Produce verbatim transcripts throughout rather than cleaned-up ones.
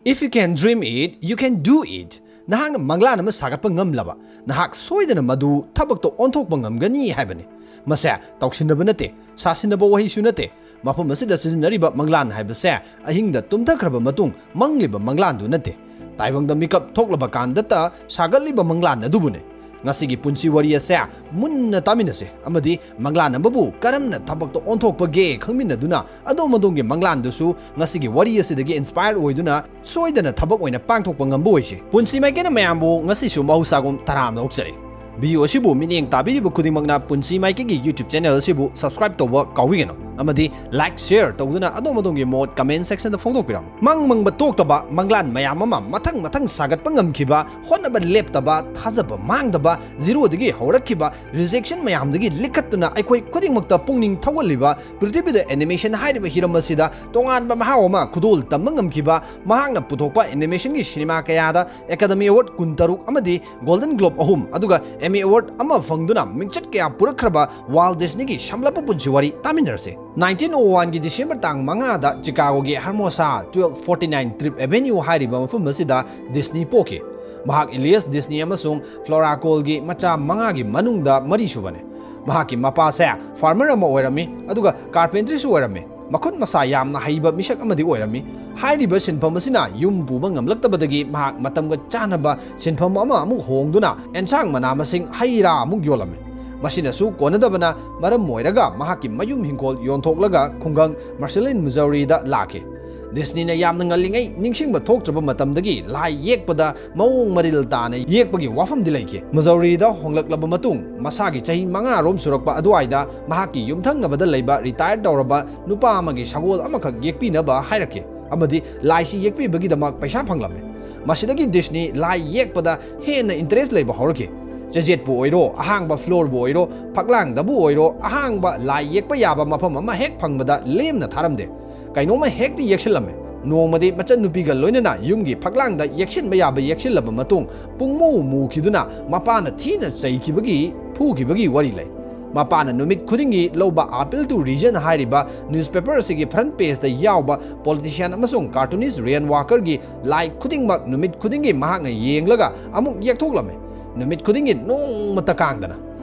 If you can dream it, you can do it. ꯅꯍꯥꯛꯅ ꯃꯪꯂꯥꯟ ꯑꯃ ꯁꯥꯒꯠꯄ ꯉꯝꯂꯕ, ꯅꯍꯥꯛ ꯁꯣꯏꯗꯅ ꯃꯗꯨ ꯊꯕꯛꯇ ꯑꯣꯟꯊꯣꯛꯄ ꯉꯝꯒꯅꯤ ꯍꯥꯏꯕꯅꯤ꯫ ꯃꯁꯦ ꯇꯧꯁꯤꯟꯅꯕ ꯅꯠꯇꯦ, ꯁꯥꯁꯤꯟꯅꯕ ꯋꯥꯍꯩꯁꯨ ꯅꯠꯇꯦ꯫ ꯃꯐꯝ ꯑꯁꯤꯗ ꯁꯤꯖꯤꯟꯅꯔꯤꯕ ꯃꯪꯂꯥꯟ ꯍꯥꯏꯕꯁꯦ ꯑꯍꯤꯡꯗ ꯇꯨꯝꯊꯈ꯭ꯔꯕ ꯃꯇꯨꯡ ꯃꯪꯂꯤꯕ ꯃꯪꯂꯥꯟꯗꯨ ꯅꯠꯇꯦ꯫ ꯇꯥꯏꯕꯪꯗ ꯃꯤꯀꯞ ꯊꯣꯛꯂꯕ ꯀꯥꯟꯗꯇ ꯁꯥꯒꯠꯂꯤꯕ ꯃꯪꯂꯥꯟ ꯑꯗꯨꯕꯨꯅꯦ꯫ ꯉꯁꯤꯒꯤ ꯄꯨꯟꯁꯤ ꯋꯥꯔꯤ ꯑꯁꯦ ꯃꯨꯟꯅ ꯇꯥꯃꯤꯟꯅꯁꯦ ꯑꯃꯗꯤ ꯃꯪꯂꯥꯟ ꯑꯃꯕꯨ ꯀꯔꯝꯅ ꯊꯕꯛꯇ ꯑꯣꯟꯊꯣꯛꯄꯒꯦ ꯈꯪꯃꯤꯟꯅꯗꯨꯅ ꯑꯗꯣꯝ ꯑꯗꯣꯝꯒꯤ ꯃꯪꯂꯥꯟꯗꯨꯁꯨ ꯉꯁꯤꯒꯤ ꯋꯥꯔꯤ ꯑꯁꯤꯗꯒꯤ inspire ꯑꯣꯏꯗꯨꯅ ꯁꯣꯏꯗꯅ ꯊꯕꯛ ꯑꯣꯏꯅ ꯄꯥꯡꯊꯣꯛꯄ ꯉꯝꯕ ꯑꯣꯏꯁꯤ꯫ ꯄꯨꯟꯁꯤ ꯃꯥꯏꯀꯩꯅ ꯃꯌꯥꯝꯕꯨ ꯉꯁꯤꯁꯨ ꯃꯍꯧꯁꯥꯒꯨꯝ ꯇꯔꯥꯝꯅ ꯑꯣꯛꯆꯔꯤ꯫ Video ꯑꯁꯤꯕꯨ ꯃꯤꯠꯌꯦꯡ ꯇꯥꯕꯤꯔꯤꯕ ꯈꯨꯗꯤꯡꯃꯛꯅ ꯄꯨꯟꯁꯤ ꯃꯥꯏꯀꯩꯒꯤ YouTube channel ꯑꯁꯤꯕꯨ subscribe ꯇꯧꯕ ꯀꯥꯎꯕꯤꯒꯅꯨ ꯑꯃꯗꯤ like, share ꯇꯧꯗꯨꯅ ꯑꯗꯣꯝ ꯑꯗꯣꯝꯒꯤ ꯃꯣꯠ comment section ꯗ ꯐꯣꯡꯗꯣꯛꯄꯤꯔꯝꯃꯨ꯫ ꯃꯪ ꯃꯪꯕ ꯇꯣꯛꯇꯕ, ꯃꯪꯂꯥꯟ ꯃꯌꯥꯝ ꯑꯃ ꯃꯊꯪ ꯃꯊꯪ ꯁꯥꯒꯠꯄ ꯉꯝꯈꯤꯕ, ꯍꯣꯠꯅꯕ ꯂꯦꯞꯇꯕ, ꯊꯥꯖꯕ ꯃꯥꯡꯗꯕ, zero ꯗꯒꯤ ꯍꯧꯔꯛꯈꯤꯕ rejection ꯃꯌꯥꯝꯗꯒꯤ ꯂꯤꯈꯠꯇꯨꯅ ꯑꯩꯈꯣꯏ ꯈꯨꯗꯤꯡꯃꯛꯇ ꯄꯨꯛꯅꯤꯡ ꯊꯧꯒꯠꯂꯤꯕ ꯄ꯭ꯔꯤꯊꯤꯕꯤꯗ animation ꯍꯥꯏꯔꯤꯕ ꯍꯤꯔꯝ ꯑꯁꯤꯗ ꯇꯣꯉꯥꯟꯕ ꯃꯍꯥꯎ ꯑꯃ ꯈꯨꯗꯣꯜ ꯇꯝꯕ ꯉꯝꯈꯤꯕ ꯃꯍꯥꯛꯅ ꯄꯨꯊꯣꯛꯄ animation ꯒꯤ ꯁꯤꯅꯦꯃꯥ ꯀꯌꯥꯗ Academy Award ꯀꯨꯟꯇꯔꯨꯛ ꯑꯃꯗꯤ Golden Globe ꯑꯍꯨꯝ, ꯑꯗꯨꯒ Emmy Award ꯑꯃ ꯐꯪꯗꯨꯅ ꯃꯤꯡꯆꯠ ꯀꯌꯥ ꯄꯨꯔꯛꯈ꯭ꯔꯕ Walt Disney ꯒꯤ ꯁꯝꯂꯞꯄ ꯄꯨꯟꯁꯤ ꯋꯥꯔꯤ ꯇꯥꯃꯤꯟꯅꯔꯁꯤ꯫ Nineteen oh one ꯒꯤ December ꯇꯥꯡ ꯃꯉꯥꯗ Chicago ꯒꯤ Hermosa twelve forty nine Trip Avenue ꯍꯥꯏꯔꯤꯕ ꯃꯐꯝ ꯑꯁꯤꯗ Disney ꯄꯣꯛꯈꯤ꯫ ꯃꯍꯥꯛ Elias Disney ꯑꯃꯁꯨꯡ Flora Cole ꯒꯤ ꯃꯆꯥ ꯃꯉꯥꯒꯤ ꯃꯅꯨꯡꯗ ꯃꯔꯤꯁꯨꯕꯅꯤ꯫ ꯃꯍꯥꯛꯀꯤ ꯃꯄꯥꯁꯦ farmer ꯑꯃ ꯑꯣꯏꯔꯝꯃꯤ, ꯑꯗꯨꯒ carpentry ꯁꯨ ꯑꯣꯏꯔꯝꯃꯤ꯫ ꯃꯈꯨꯠ ꯃꯁꯥ ꯌꯥꯝꯅ ꯍꯩꯕ ꯃꯤꯁꯛ ꯑꯃꯗꯤ ꯑꯣꯏꯔꯝꯃꯤ꯫ ꯍꯥꯏꯔꯤꯕ ꯁꯤꯟꯐꯝ ꯑꯁꯤꯅ ꯌꯨꯝ ꯄꯨꯕ ꯉꯝꯂꯛꯇꯕꯗꯒꯤ ꯃꯍꯥꯛ ꯃꯇꯝꯒ ꯆꯥꯟꯅꯕ ꯁꯤꯟꯐꯝ ꯑꯃ ꯑꯃꯨꯛ ꯍꯣꯡꯗꯨꯅ ꯑꯦꯟꯁꯥꯡ ꯃꯅꯥ ꯃꯁꯤꯡ, ꯍꯩ ꯔꯥ ꯑꯃꯨꯛ ꯌꯣꯜꯂꯝꯃꯤ꯫ ꯃꯁꯤꯅꯁꯨ ꯀꯣꯟꯅꯗꯕꯅ ꯃꯔꯝ ꯑꯣꯏꯔꯒ ꯃꯍꯥꯛꯀꯤ ꯃꯌꯨꯝ ꯍꯤꯡꯈꯣꯜ ꯌꯣꯟꯊꯣꯛꯂꯒ ꯈꯨꯡꯒꯪ Marceline, Missouri ꯗ ꯂꯥꯛꯈꯤ꯫ ꯗꯤꯁꯅꯤꯅ ꯌꯥꯝꯅ ꯉꯜꯂꯤꯉꯩ ꯅꯤꯡꯁꯤꯡꯕ ꯊꯣꯛꯇ꯭ꯔꯕ ꯃꯇꯝꯗꯒꯤ ꯂꯥꯏ ꯌꯦꯛꯄꯗ ꯃꯑꯣꯡ ꯃꯔꯤꯜ ꯇꯥꯅ ꯌꯦꯛꯄꯒꯤ ꯋꯥꯐꯝꯗꯤ ꯂꯩꯈꯤ꯫ ꯃꯤꯖꯧꯔꯤꯗ ꯍꯣꯡꯂꯛꯂꯕ ꯃꯇꯨꯡ, ꯃꯁꯥꯒꯤ ꯆꯍꯤ ꯃꯉꯥ ꯔꯣꯝ ꯁꯨꯔꯛꯄ ꯑꯗꯨꯋꯥꯏꯗ ꯃꯍꯥꯛꯀꯤ ꯌꯨꯝꯊꯪꯅꯕꯗ ꯂꯩꯕ retired ꯇꯧꯔꯕ ꯅꯨꯄꯥ ꯑꯃꯒꯤ ꯁꯒꯣꯜ ꯑꯃꯈꯛ ꯌꯦꯛꯄꯤꯅꯕ ꯍꯥꯏꯔꯛꯈꯤ ꯑꯃꯗꯤ ꯂꯥꯏꯁꯤ ꯌꯦꯛꯄꯤꯕꯒꯤꯗꯃꯛ ꯄꯩꯁꯥ ꯐꯪꯂꯝꯃꯤ꯫ ꯃꯁꯤꯗꯒꯤ ꯗꯤꯁꯅꯤ ꯂꯥꯏ ꯌꯦꯛꯄꯗ ꯍꯦꯟꯅ interest ꯂꯩꯕ ꯍꯧꯔꯛꯈꯤ꯫ ꯆꯦꯖꯦꯠꯄꯨ ꯑꯣꯏꯔꯣ, ꯑꯍꯥꯡꯕ floor ꯕꯨ ꯑꯣꯏꯔꯣ, ꯐꯛꯂꯥꯡꯗꯕꯨ ꯑꯣꯏꯔꯣ, ꯑꯍꯥꯡꯕ ꯂꯥꯏ ꯌꯦꯛꯄ ꯌꯥꯕ ꯃꯐꯝ ꯑꯃ ꯍꯦꯛ ꯐꯪꯕꯗ ꯂꯦꯝꯅ ꯊꯥꯔꯝꯗꯦ꯫ ꯀꯩꯅꯣꯝꯃ ꯍꯦꯛꯇ ꯌꯦꯛꯁꯤꯜꯂꯝꯃꯦ꯫ ꯅꯣꯡꯃꯗꯤ ꯃꯆꯟꯅꯨꯄꯤꯒ ꯂꯣꯏꯅꯅ ꯌꯨꯝꯒꯤ ꯐꯛꯂꯥꯡꯗ ꯌꯦꯛꯁꯤꯟꯕ ꯌꯥꯕ ꯌꯦꯛꯁꯤꯜꯂꯕ ꯃꯇꯨꯡ, ꯄꯨꯡꯃꯨ ꯃꯨꯈꯤꯗꯨꯅ ꯃꯄꯥꯅ ꯊꯤꯅ ꯆꯩꯈꯤꯕꯒꯤ, ꯐꯨꯈꯤꯕꯒꯤ ꯋꯥꯔꯤ ꯂꯩ꯫ ꯃꯄꯥꯅ ꯅꯨꯃꯤꯠ ꯈꯨꯗꯤꯡꯒꯤ ꯂꯧꯕ Appeal to Reason ꯍꯥꯏꯔꯤꯕ ꯅ꯭ꯌꯨꯁꯄꯦꯄꯔ ꯑꯁꯤꯒꯤ ꯐ꯭ꯔꯟꯠ ꯄꯦꯖꯇ ꯌꯥꯎꯕ ꯄꯣꯂꯤꯇꯤꯁꯤꯌꯥꯟ ꯑꯃꯁꯨꯡ ꯀꯥꯔꯇꯨꯅꯤꯁ ꯔꯤꯌꯟ ꯋꯥꯀꯔꯒꯤ ꯂꯥꯏ ꯈꯨꯗꯤꯡꯃꯛ ꯅꯨꯃꯤꯠ ꯈꯨꯗꯤꯡꯒꯤ ꯃꯍꯥꯛꯅ ꯌꯦꯡꯂꯒ ꯑꯃꯨꯛ ꯌꯦꯛꯊꯣꯛꯂꯝꯃꯤ꯫ ꯅꯨꯃꯤꯠ ꯈꯨꯗꯤꯡꯒꯤ ꯅꯣꯡꯃꯇ ꯀꯥꯡꯗꯅ꯫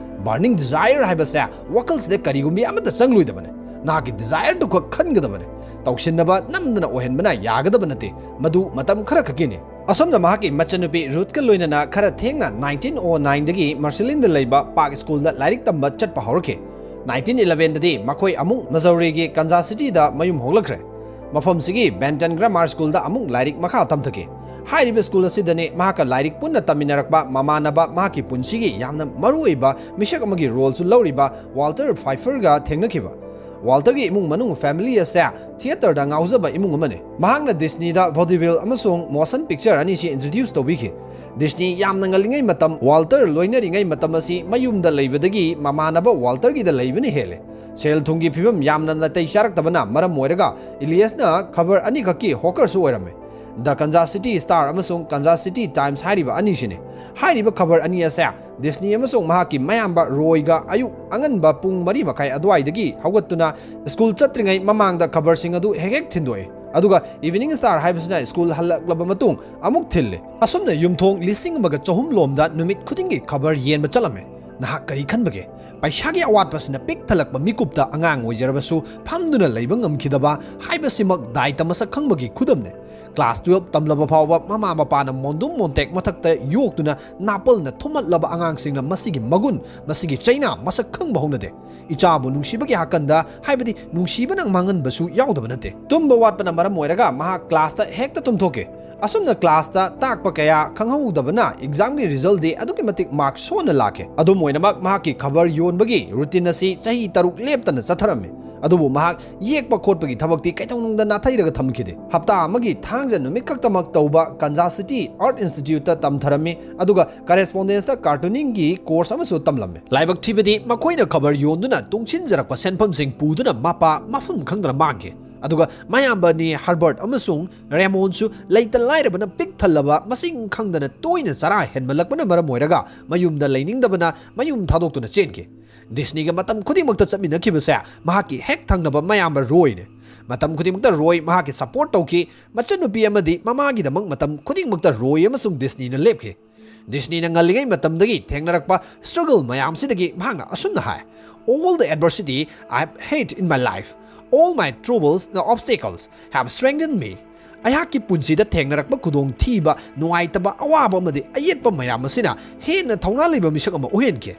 Burning desire ꯍꯥꯏꯕꯁꯦ ꯋꯥꯈꯜꯁꯤꯗ ꯀꯔꯤꯒꯨꯝꯕꯤ ꯑꯃꯠꯇ ꯆꯪꯂꯣꯏꯗꯕꯅꯤ꯫ ꯅꯍꯥꯛꯀꯤ desire ꯗꯨꯈꯛ ꯈꯟꯒꯗꯕꯅꯤ꯫ ꯇꯧꯁꯤꯟꯅꯕ ꯅꯝꯗꯅ ꯑꯣꯏꯍꯟꯕꯅ ꯌꯥꯒꯗꯕ ꯅꯠꯇꯦ꯫ ꯃꯗꯨ ꯃꯇꯝ ꯈꯔ ꯈꯛꯀꯤꯅꯤ꯫ ꯑꯁꯨꯝꯅ ꯃꯍꯥꯛꯀꯤ ꯃꯆꯟꯅꯨꯄꯤ ꯔꯨꯠꯀ ꯂꯣꯏꯅꯅ ꯈꯔ ꯊꯦꯡꯅ nineteen oh nine ꯗꯒꯤ ꯃꯥꯔꯁꯤꯂꯤꯟꯗ ꯂꯩꯕ ꯄꯥꯔꯛ ꯁ꯭ꯀꯨꯜꯗ ꯂꯥꯏꯔꯤꯛ ꯇꯝꯕ ꯆꯠꯄ ꯍꯧꯔꯛꯈꯤ꯫ Nineteen eleven ꯗꯗꯤ ꯃꯈꯣꯏ ꯑꯃꯨꯛ ꯃꯖꯧꯔꯤꯒꯤ ꯀꯟꯖꯥꯁ ꯁꯤꯇꯤꯗ ꯃꯌꯨꯝ ꯍꯣꯡꯂꯛꯈ꯭ꯔꯦ꯫ ꯃꯐꯝꯁꯤꯒꯤ ꯕꯦꯟꯇꯟ ꯒ꯭ꯔꯥꯃꯥꯔ ꯁ꯭ꯀꯨꯜꯗ ꯑꯃꯨꯛ ꯂꯥꯏꯔꯤꯛ ꯃꯈꯥ ꯇꯝꯊꯈꯤ꯫ ꯍꯥꯏꯔꯤꯕ ꯁ꯭ꯀꯨꯜ ꯑꯁꯤꯗꯅꯤ ꯃꯍꯥꯛꯀ ꯂꯥꯏꯔꯤꯛ ꯄꯨꯟꯅ ꯇꯝꯃꯤꯟꯅꯔꯛꯄ ꯃꯃꯥꯟꯅꯕ, ꯃꯍꯥꯛꯀꯤ ꯄꯨꯟꯁꯤꯒꯤ ꯌꯥꯝꯅ ꯃꯔꯨꯑꯣꯏꯕ ꯃꯤꯁꯛ ꯑꯃꯒꯤ ꯔꯣꯜꯁꯨ ꯂꯧꯔꯤꯕ ꯋꯥꯜꯇꯔ ꯐꯥꯏꯐꯔꯒ ꯊꯦꯡꯅꯈꯤꯕ꯫ ꯋꯥꯜꯇꯔꯒꯤ ꯏꯃꯨꯡ ꯃꯅꯨꯡ, ꯐꯦꯃꯤꯂꯤ ꯑꯁꯦ ꯊꯤꯌꯦꯇꯔꯗ ꯉꯥꯎꯖꯕ ꯏꯃꯨꯡ ꯑꯃꯅꯤ꯫ ꯃꯍꯥꯛꯅ ꯗꯤꯁꯅꯤꯗ ꯚꯣꯗꯤꯚꯤꯜ ꯑꯃꯁꯨꯡ ꯃꯣꯁꯟ ꯄꯤꯛꯆꯔ ꯑꯅꯤꯁꯤ ꯏꯟꯇ꯭ꯔꯣꯗ꯭ꯌꯨꯁ ꯇꯧꯕꯤꯈꯤ꯫ ꯗꯤꯁꯅꯤ ꯌꯥꯝꯅ ꯉꯜꯂꯤꯉꯩ ꯃꯇꯝ, ꯋꯥꯜꯇꯔ ꯂꯣꯏꯅꯔꯤꯉꯩ ꯃꯇꯝ ꯑꯁꯤ ꯃꯌꯨꯝꯗ ꯂꯩꯕꯗꯒꯤ ꯃꯃꯥꯟꯅꯕ ꯋꯥꯜꯇꯔꯒꯤꯗ ꯂꯩꯕꯅ ꯍꯦꯜꯂꯦ꯫ ꯁꯦꯜ ꯊꯨꯝꯒꯤ ꯐꯤꯕꯝ ꯌꯥꯝꯅ ꯅꯥꯇꯩ ꯆꯥꯔꯛꯇꯕꯅ ꯃꯔꯝ ꯑꯣꯏꯔꯒ ꯏꯂꯤꯌꯁꯅ ꯈꯕꯔ ꯑꯅꯤꯈꯛꯀꯤ ꯍꯣꯀꯔꯁꯨ ꯑꯣꯏꯔꯝꯃꯤ꯫ ꯗ ꯀꯟꯖꯥꯁ ꯁꯤꯇꯤ ꯁ꯭ꯇꯥꯔ ꯑꯃꯁꯨꯡ ꯀꯟꯖꯥꯁ ꯁꯤꯇꯤ ꯇꯥꯏꯝꯁ ꯍꯥꯏꯔꯤꯕ ꯑꯅꯤꯁꯤꯅꯤ꯫ ꯍꯥꯏꯔꯤꯕ ꯈꯕꯔ ꯑꯅꯤ ꯑꯁꯦ ꯗꯤꯁꯅꯤ ꯑꯃꯁꯨꯡ ꯃꯍꯥꯛꯀꯤ ꯃꯌꯥꯝꯕ ꯔꯣꯏꯒ ꯑꯌꯨꯛ ꯑꯉꯟꯕ ꯄꯨꯡ ꯃꯔꯤ ꯃꯈꯥꯏ ꯑꯗꯨꯋꯥꯏꯗꯒꯤ ꯍꯧꯒꯠꯇꯨꯅ ꯁ꯭ꯀꯨꯜ ꯆꯠꯇ꯭ꯔꯤꯉꯩ ꯃꯃꯥꯡꯗ ꯈꯕꯔꯁꯤꯡ ꯑꯗꯨ ꯍꯦꯛ ꯍꯦꯛ ꯊꯤꯟꯗꯣꯛꯏ꯫ ꯑꯗꯨꯒ ꯏꯚꯤꯅꯤꯡ ꯁ꯭ꯇꯥꯔ ꯍꯥꯏꯕꯁꯤꯅ ꯁ꯭ꯀꯨꯜ ꯍꯜꯂꯛꯂꯕ ꯃꯇꯨꯡ ꯑꯃꯨꯛ ꯊꯤꯜꯂꯤ꯫ ꯑꯁꯨꯝꯅ ꯌꯨꯝꯊꯣꯡ ꯂꯤꯁꯤꯡ ꯑꯃꯒ ꯆꯍꯨꯝ ꯂꯣꯝꯗ ꯅꯨꯃꯤꯠ ꯈꯨꯗꯤꯡꯒꯤ ꯈꯕꯔ ꯌꯦꯟꯕ ꯆꯠꯂꯝꯃꯤ꯫ ꯅꯍꯥꯛ ꯀꯔꯤ ꯈꯟꯕꯒꯦ? ꯄꯩꯁꯥꯒꯤ ꯑꯋꯥꯠꯄꯁꯤꯅ ꯄꯤꯛ ꯊꯜꯂꯛꯄ ꯃꯤꯀꯨꯞꯇ ꯑꯉꯥꯡ ꯑꯣꯏꯖꯔꯕꯁꯨ ꯐꯝꯗꯨꯅ ꯂꯩꯕ ꯉꯝꯈꯤꯗꯕ ꯍꯥꯏꯕꯁꯤꯃꯛ ꯗꯥꯏꯇ ꯃꯁꯛ ꯈꯪꯕꯒꯤ ꯈꯨꯗꯝꯅꯤ꯫ ꯀ꯭ꯂꯥꯁ ꯇꯨꯌꯦꯜꯞ ꯇꯝꯂꯕ ꯐꯥꯎꯕ ꯃꯃꯥ ꯃꯄꯥꯅ ꯃꯣꯟꯗꯨꯝ ꯃꯣꯟꯇꯦꯛ ꯃꯊꯛꯇ ꯌꯣꯛꯇꯨꯅ ꯅꯥꯄꯜꯅ ꯊꯨꯝꯍꯠꯂꯕ ꯑꯉꯥꯡꯁꯤꯡꯅ ꯃꯁꯤꯒꯤ ꯃꯒꯨꯟ, ꯃꯁꯤꯒꯤ ꯆꯩꯅꯥ ꯃꯁꯛ ꯈꯪꯕ ꯍꯧꯅꯗꯦ꯫ ꯏꯆꯥꯕꯨ ꯅꯨꯡꯁꯤꯕꯒꯤ ꯍꯥꯀꯟꯗ, ꯍꯥꯏꯕꯗꯤ ꯅꯨꯡꯁꯤꯕꯅ ꯃꯥꯡꯍꯟꯕꯁꯨ ꯌꯥꯎꯗꯕ ꯅꯠꯇꯦ꯫ ꯇꯨꯝꯕ ꯋꯥꯠꯄꯅ ꯃꯔꯝ ꯑꯣꯏꯔꯒ ꯃꯍꯥꯛ ꯀ꯭ꯂꯥꯁꯇ ꯍꯦꯛꯇ ꯇꯨꯝꯊꯣꯛꯈꯤ꯫ ꯑꯁꯨꯝꯅ ꯀ꯭ꯂꯥꯁꯇ ꯇꯥꯛꯄ ꯀꯌꯥ ꯈꯪꯍꯧꯗꯕꯅ ꯑꯦꯛꯖꯥꯝꯒꯤ ꯔꯤꯖꯜꯗꯤ ꯑꯗꯨꯛꯀꯤ ꯃꯇꯤꯛ ꯃꯥꯔꯛ ꯁꯣꯟꯅ ꯂꯥꯛꯈꯤ꯫ ꯑꯗꯨꯝ ꯑꯣꯏꯅꯃꯛ, ꯃꯍꯥꯛꯀꯤ ꯈꯕꯔ ꯌꯣꯟꯕꯒꯤ ꯔꯨꯇꯤꯟ ꯑꯁꯤ ꯆꯍꯤ ꯇꯔꯨꯛ ꯂꯦꯞꯇꯅ ꯆꯠꯊꯔꯝꯃꯤ꯫ ꯑꯗꯨꯕꯨ ꯃꯍꯥꯛ ꯌꯦꯛꯄ ꯈꯣꯠꯄꯒꯤ ꯊꯕꯛꯇꯤ ꯀꯩꯗꯧꯅꯨꯡꯗ ꯅꯥꯊꯩꯔꯒ ꯊꯝꯈꯤꯗꯦ꯫ ꯍꯞꯇꯥ ꯑꯃꯒꯤ ꯊꯥꯡꯖ ꯅꯨꯃꯤꯠ ꯈꯛꯇꯃꯛ ꯇꯧꯕ ꯀꯟꯖꯥꯁ ꯁꯤꯇꯤ ꯑꯥꯔꯠ ꯏꯟꯁꯇꯤꯇ꯭ꯌꯨꯠꯇ ꯇꯝꯊꯔꯝꯃꯤ, ꯑꯗꯨꯒ ꯀꯔꯦꯁꯄꯣꯟꯗꯦꯟꯁꯇ ꯀꯥꯔꯇꯨꯅꯤꯡꯒꯤ ꯀꯣꯔꯁ ꯑꯃꯁꯨ ꯇꯝꯂꯝꯃꯤ꯫ ꯂꯥꯏꯕꯛ ꯊꯤꯕꯗꯤ, ꯃꯈꯣꯏꯅ ꯈꯕꯔ ꯌꯣꯟꯗꯨꯅ ꯇꯨꯡꯁꯤꯟꯖꯔꯛꯄ ꯁꯦꯟꯐꯝꯁꯤꯡ ꯄꯨꯗꯨꯅ ꯃꯄꯥ ꯃꯐꯝ ꯈꯪꯗꯅ ꯃꯥꯡꯈꯤ꯫ ꯑꯗꯨꯒ ꯃꯌꯥꯝꯕ ꯑꯅꯤ ꯍꯔꯕꯔꯠ ꯑꯃꯁꯨꯡ ꯔꯦꯃꯣꯟꯁꯨ ꯂꯩꯇ ꯂꯥꯏꯔꯕꯅ ꯄꯤꯛ ꯊꯜꯂꯕ, ꯃꯁꯤꯡ ꯈꯪꯗꯅ ꯇꯣꯏꯅ ꯆꯔꯥ ꯍꯦꯟꯃꯜꯂꯛꯄꯅ ꯃꯔꯝ ꯑꯣꯏꯔꯒ ꯃꯌꯨꯝꯗ ꯂꯩꯅꯤꯡꯗꯕꯅ ꯃꯌꯨꯝ ꯊꯥꯗꯣꯛꯇꯨꯅ ꯆꯦꯟꯈꯤ꯫ ꯗꯤꯁꯅꯤꯒ ꯃꯇꯝ ꯈꯨꯗꯤꯡꯃꯛꯇ ꯆꯠꯃꯤꯟꯅꯈꯤꯕꯁꯦ ꯃꯍꯥꯛꯀꯤ ꯍꯦꯛ ꯊꯪꯅꯕ ꯃꯌꯥꯝꯕ ꯔꯣꯏꯅꯦ꯫ ꯃꯇꯝ ꯈꯨꯗꯤꯡꯃꯛꯇ ꯔꯣꯏ ꯃꯍꯥꯛꯀꯤ ꯁꯄꯣꯔꯠ ꯇꯧꯈꯤ꯫ ꯃꯆꯟꯅꯨꯄꯤ ꯑꯃꯗꯤ ꯃꯃꯥꯒꯤꯗꯃꯛ ꯃꯇꯝ ꯈꯨꯗꯤꯡꯃꯛꯇ ꯔꯣꯏ ꯑꯃꯁꯨꯡ ꯗꯤꯁꯅꯤꯅ ꯂꯦꯞꯈꯤ꯫ ꯗꯤꯁꯅꯤꯅ ꯉꯜꯂꯤꯉꯩ ꯃꯇꯝꯗꯒꯤ ꯊꯦꯡꯅꯔꯛꯄ ꯁ꯭ꯇ꯭ꯔꯒꯜ ꯃꯌꯥꯝꯁꯤꯗꯒꯤ ꯃꯍꯥꯛꯅ ꯑꯁꯨꯝꯅ ꯍꯥꯏ, "All the adversity I have had in my life, all my troubles, the obstacles have strengthened me." ꯑꯩꯍꯥꯛꯀꯤ ꯄꯨꯟꯁꯤꯗ ꯊꯦꯡꯅꯔꯛꯄ ꯈꯨꯗꯣꯡꯊꯤꯕ, ꯅꯨꯡꯉꯥꯏꯇꯕ, ꯑꯋꯥꯕ ꯑꯃꯗꯤ ꯑꯌꯦꯠꯄ ꯃꯌꯥꯝ ꯑꯁꯤꯅ ꯍꯦꯟꯅ ꯊꯧꯅꯥ ꯂꯩꯕ ꯃꯤꯁꯛ ꯑꯃ ꯑꯣꯏꯍꯟꯈꯤ꯫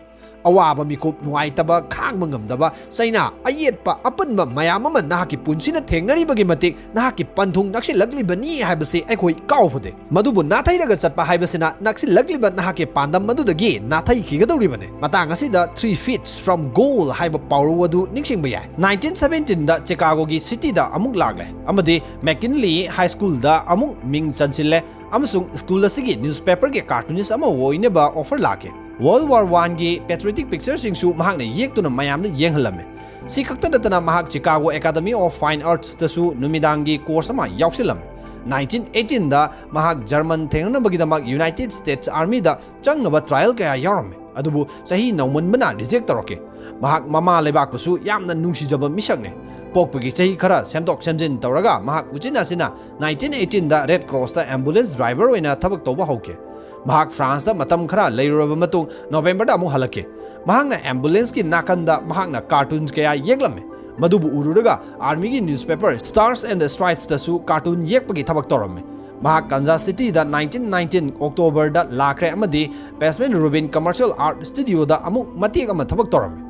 ꯑꯋꯥꯕ ꯃꯤꯀꯨꯞ, ꯅꯨꯡꯉꯥꯏꯇꯕ, ꯈꯥꯡꯕ ꯉꯝꯗꯕ, ꯆꯩꯅꯥ, ꯑꯌꯦꯠꯄ, ꯑꯄꯟꯕ ꯃꯌꯥꯝ ꯑꯃ ꯅꯍꯥꯛꯀꯤ ꯄꯨꯟꯁꯤꯅ ꯊꯦꯡꯅꯔꯤꯕꯒꯤ ꯃꯇꯤꯛ ꯅꯍꯥꯛꯀꯤ ꯄꯟꯊꯨꯡ ꯅꯛꯁꯤꯜꯂꯛꯂꯤꯕꯅꯤ ꯍꯥꯏꯕꯁꯤ ꯑꯩꯈꯣꯏ ꯀꯥꯎꯐꯗꯦ꯫ ꯃꯗꯨꯕꯨ ꯅꯥꯊꯩꯔꯒ ꯆꯠꯄ ꯍꯥꯏꯕꯁꯤꯅ ꯅꯛꯁꯤꯜꯂꯛꯂꯤꯕ ꯅꯍꯥꯛꯀꯤ ꯄꯥꯟꯗꯝ ꯑꯗꯨꯗꯒꯤ ꯅꯥꯊꯩꯈꯤꯒꯗꯧꯔꯤꯕꯅꯤ꯫ ꯃꯇꯥꯡ ꯑꯁꯤꯗ "Three feet from goal" ꯍꯥꯏꯕ ꯄꯥꯎꯔꯧ ꯑꯗꯨ ꯅꯤꯡꯁꯤꯡꯕ ꯌꯥꯏ꯫ ꯅꯥꯏꯟꯇꯤꯟ ꯁꯕꯦꯟꯇꯤꯟꯗ ꯆꯤꯀꯥꯒꯣꯒꯤ ꯁꯤꯇꯤꯗ ꯑꯃꯨꯛ ꯂꯥꯛꯂꯦ ꯑꯃꯗꯤ ꯃꯦꯀꯤꯟꯂꯤ ꯍꯥꯏ ꯁ꯭ꯀꯨꯜꯗ ꯑꯃꯨꯛ ꯃꯤꯡ ꯆꯟꯁꯤꯜꯂꯦ ꯑꯃꯁꯨꯡ ꯁ꯭ꯀꯨꯜ ꯑꯁꯤꯒꯤ ꯅ꯭ꯌꯨꯁꯄꯦꯄꯔꯒꯤ ꯀꯥꯔꯇꯨꯅꯤꯁ ꯑꯃ ꯑꯣꯏꯅꯕ ꯑꯣꯐꯔ ꯂꯥꯛꯈꯤ꯫ ꯋꯥꯔꯜ ꯋꯥꯔ ꯋꯥꯟꯒꯤ ꯄꯦꯇ꯭ꯔꯤꯌꯣꯇꯤꯛ ꯄꯤꯛꯆꯔꯁꯤꯡꯁꯨ ꯃꯍꯥꯛꯅ ꯌꯦꯛꯇꯨꯅ ꯃꯌꯥꯝꯗ ꯌꯦꯡꯍꯜꯂꯝꯃꯤ꯫ ꯁꯤ ꯈꯛꯇ ꯅꯠꯇꯅ ꯃꯍꯥꯛ ꯆꯤꯀꯥꯒꯣ ꯑꯦꯀꯥꯗꯃꯤ ꯑꯣꯐ ꯐꯥꯏꯟ ꯑꯥꯔꯠꯁꯇꯁꯨ ꯅꯨꯃꯤꯗꯥꯡꯒꯤ ꯀꯣꯔꯁ ꯑꯃ ꯌꯥꯎꯁꯤꯜꯂꯝꯃꯤ꯫ ꯅꯥꯏꯟꯇꯤꯟ ꯑꯩꯠꯇꯤꯟꯗ ꯃꯍꯥꯛ ꯖꯔꯃꯟ ꯊꯦꯡꯅꯅꯕꯒꯤꯗꯃꯛ ꯌꯨꯅꯥꯏꯇꯦꯗ ꯁ꯭ꯇꯦꯠꯁ ꯑꯥꯔꯃꯤꯗ ꯆꯪꯅꯕ ꯇ꯭ꯔꯥꯏꯌꯦꯜ ꯀꯌꯥ ꯌꯥꯎꯔꯝꯃꯤ, ꯑꯗꯨꯕꯨ ꯆꯍꯤ ꯅꯧꯃꯟꯕꯅ ꯔꯤꯖꯦꯛ ꯇꯧꯔꯛꯈꯤ꯫ ꯃꯍꯥꯛ ꯃꯃꯥ ꯂꯩꯕꯥꯛꯄꯨꯁꯨ ꯌꯥꯝꯅ ꯅꯨꯡꯁꯤꯖꯕ ꯃꯤꯁꯛꯅꯤ꯫ ꯄꯣꯛꯄꯒꯤ ꯆꯍꯤ ꯈꯔ ꯁꯦꯝꯗꯣꯛ ꯁꯦꯝꯖꯤꯟ ꯇꯧꯔꯒ ꯃꯍꯥꯛ ꯎꯆꯤꯟ ꯅꯥꯆꯤꯟꯅ ꯅꯥꯏꯟꯇꯤꯟ ꯑꯩꯠꯇꯤꯟꯗ ꯔꯦꯗ ꯀ꯭ꯔꯣꯁꯇ ꯑꯦꯝꯕꯨꯂꯦꯟꯁ ꯗ꯭ꯔꯥꯏꯚꯔ ꯑꯣꯏꯅ ꯊꯕꯛ ꯇꯧꯕ ꯍꯧꯈꯤ꯫ ꯃꯍꯥꯛ ꯐ꯭ꯔꯥꯟꯁꯇ ꯃꯇꯝ ꯈꯔ ꯂꯩꯔꯨꯔꯕ ꯃꯇꯨꯡ ꯅꯣꯕꯦꯝꯕꯔꯗ ꯑꯃꯨꯛ ꯍꯜꯂꯛꯈꯤ꯫ ꯃꯍꯥꯛꯅ ꯑꯦꯝꯕꯨꯂꯦꯟꯁꯀꯤ ꯅꯥꯀꯟꯗ ꯃꯍꯥꯛꯅ ꯀꯥꯔꯇꯨꯟ ꯀꯌꯥ ꯌꯦꯛꯂꯝꯃꯤ꯫ ꯃꯗꯨꯕꯨ ꯎꯔꯨꯔꯒ ꯑꯥꯔꯃꯤꯒꯤ ꯅ꯭ꯌꯨꯁꯄꯦꯄꯔ ꯁ꯭ꯇꯥꯔꯁ ꯑꯦꯟ ꯗ ꯁ꯭ꯇ꯭ꯔꯥꯏꯞꯁꯇꯁꯨ ꯀꯥꯔꯇꯨꯟ ꯌꯦꯛꯄꯒꯤ ꯊꯕꯛ ꯇꯧꯔꯝꯃꯤ꯫ ꯃꯍꯥꯛ ꯀꯟꯖꯥꯁ ꯁꯤꯇꯤꯗ ꯅꯥꯏꯟꯇꯤꯟ ꯅꯥꯏꯟꯇꯤꯟ ꯑꯣꯛꯇꯣꯕꯔꯗ ꯂꯥꯛꯈ꯭ꯔꯦ ꯑꯃꯗꯤ ꯄꯦꯁꯃꯦꯟ ꯔꯨꯕꯤꯟ ꯀꯃꯔꯁꯤꯌꯦꯜ ꯑꯥꯔꯠ ꯁ꯭ꯇꯨꯗꯤꯑꯣꯗ ꯑꯃꯨꯛ ꯃꯇꯦꯛ ꯑꯃ ꯊꯕꯛ ꯇꯧꯔꯝꯃꯤ꯫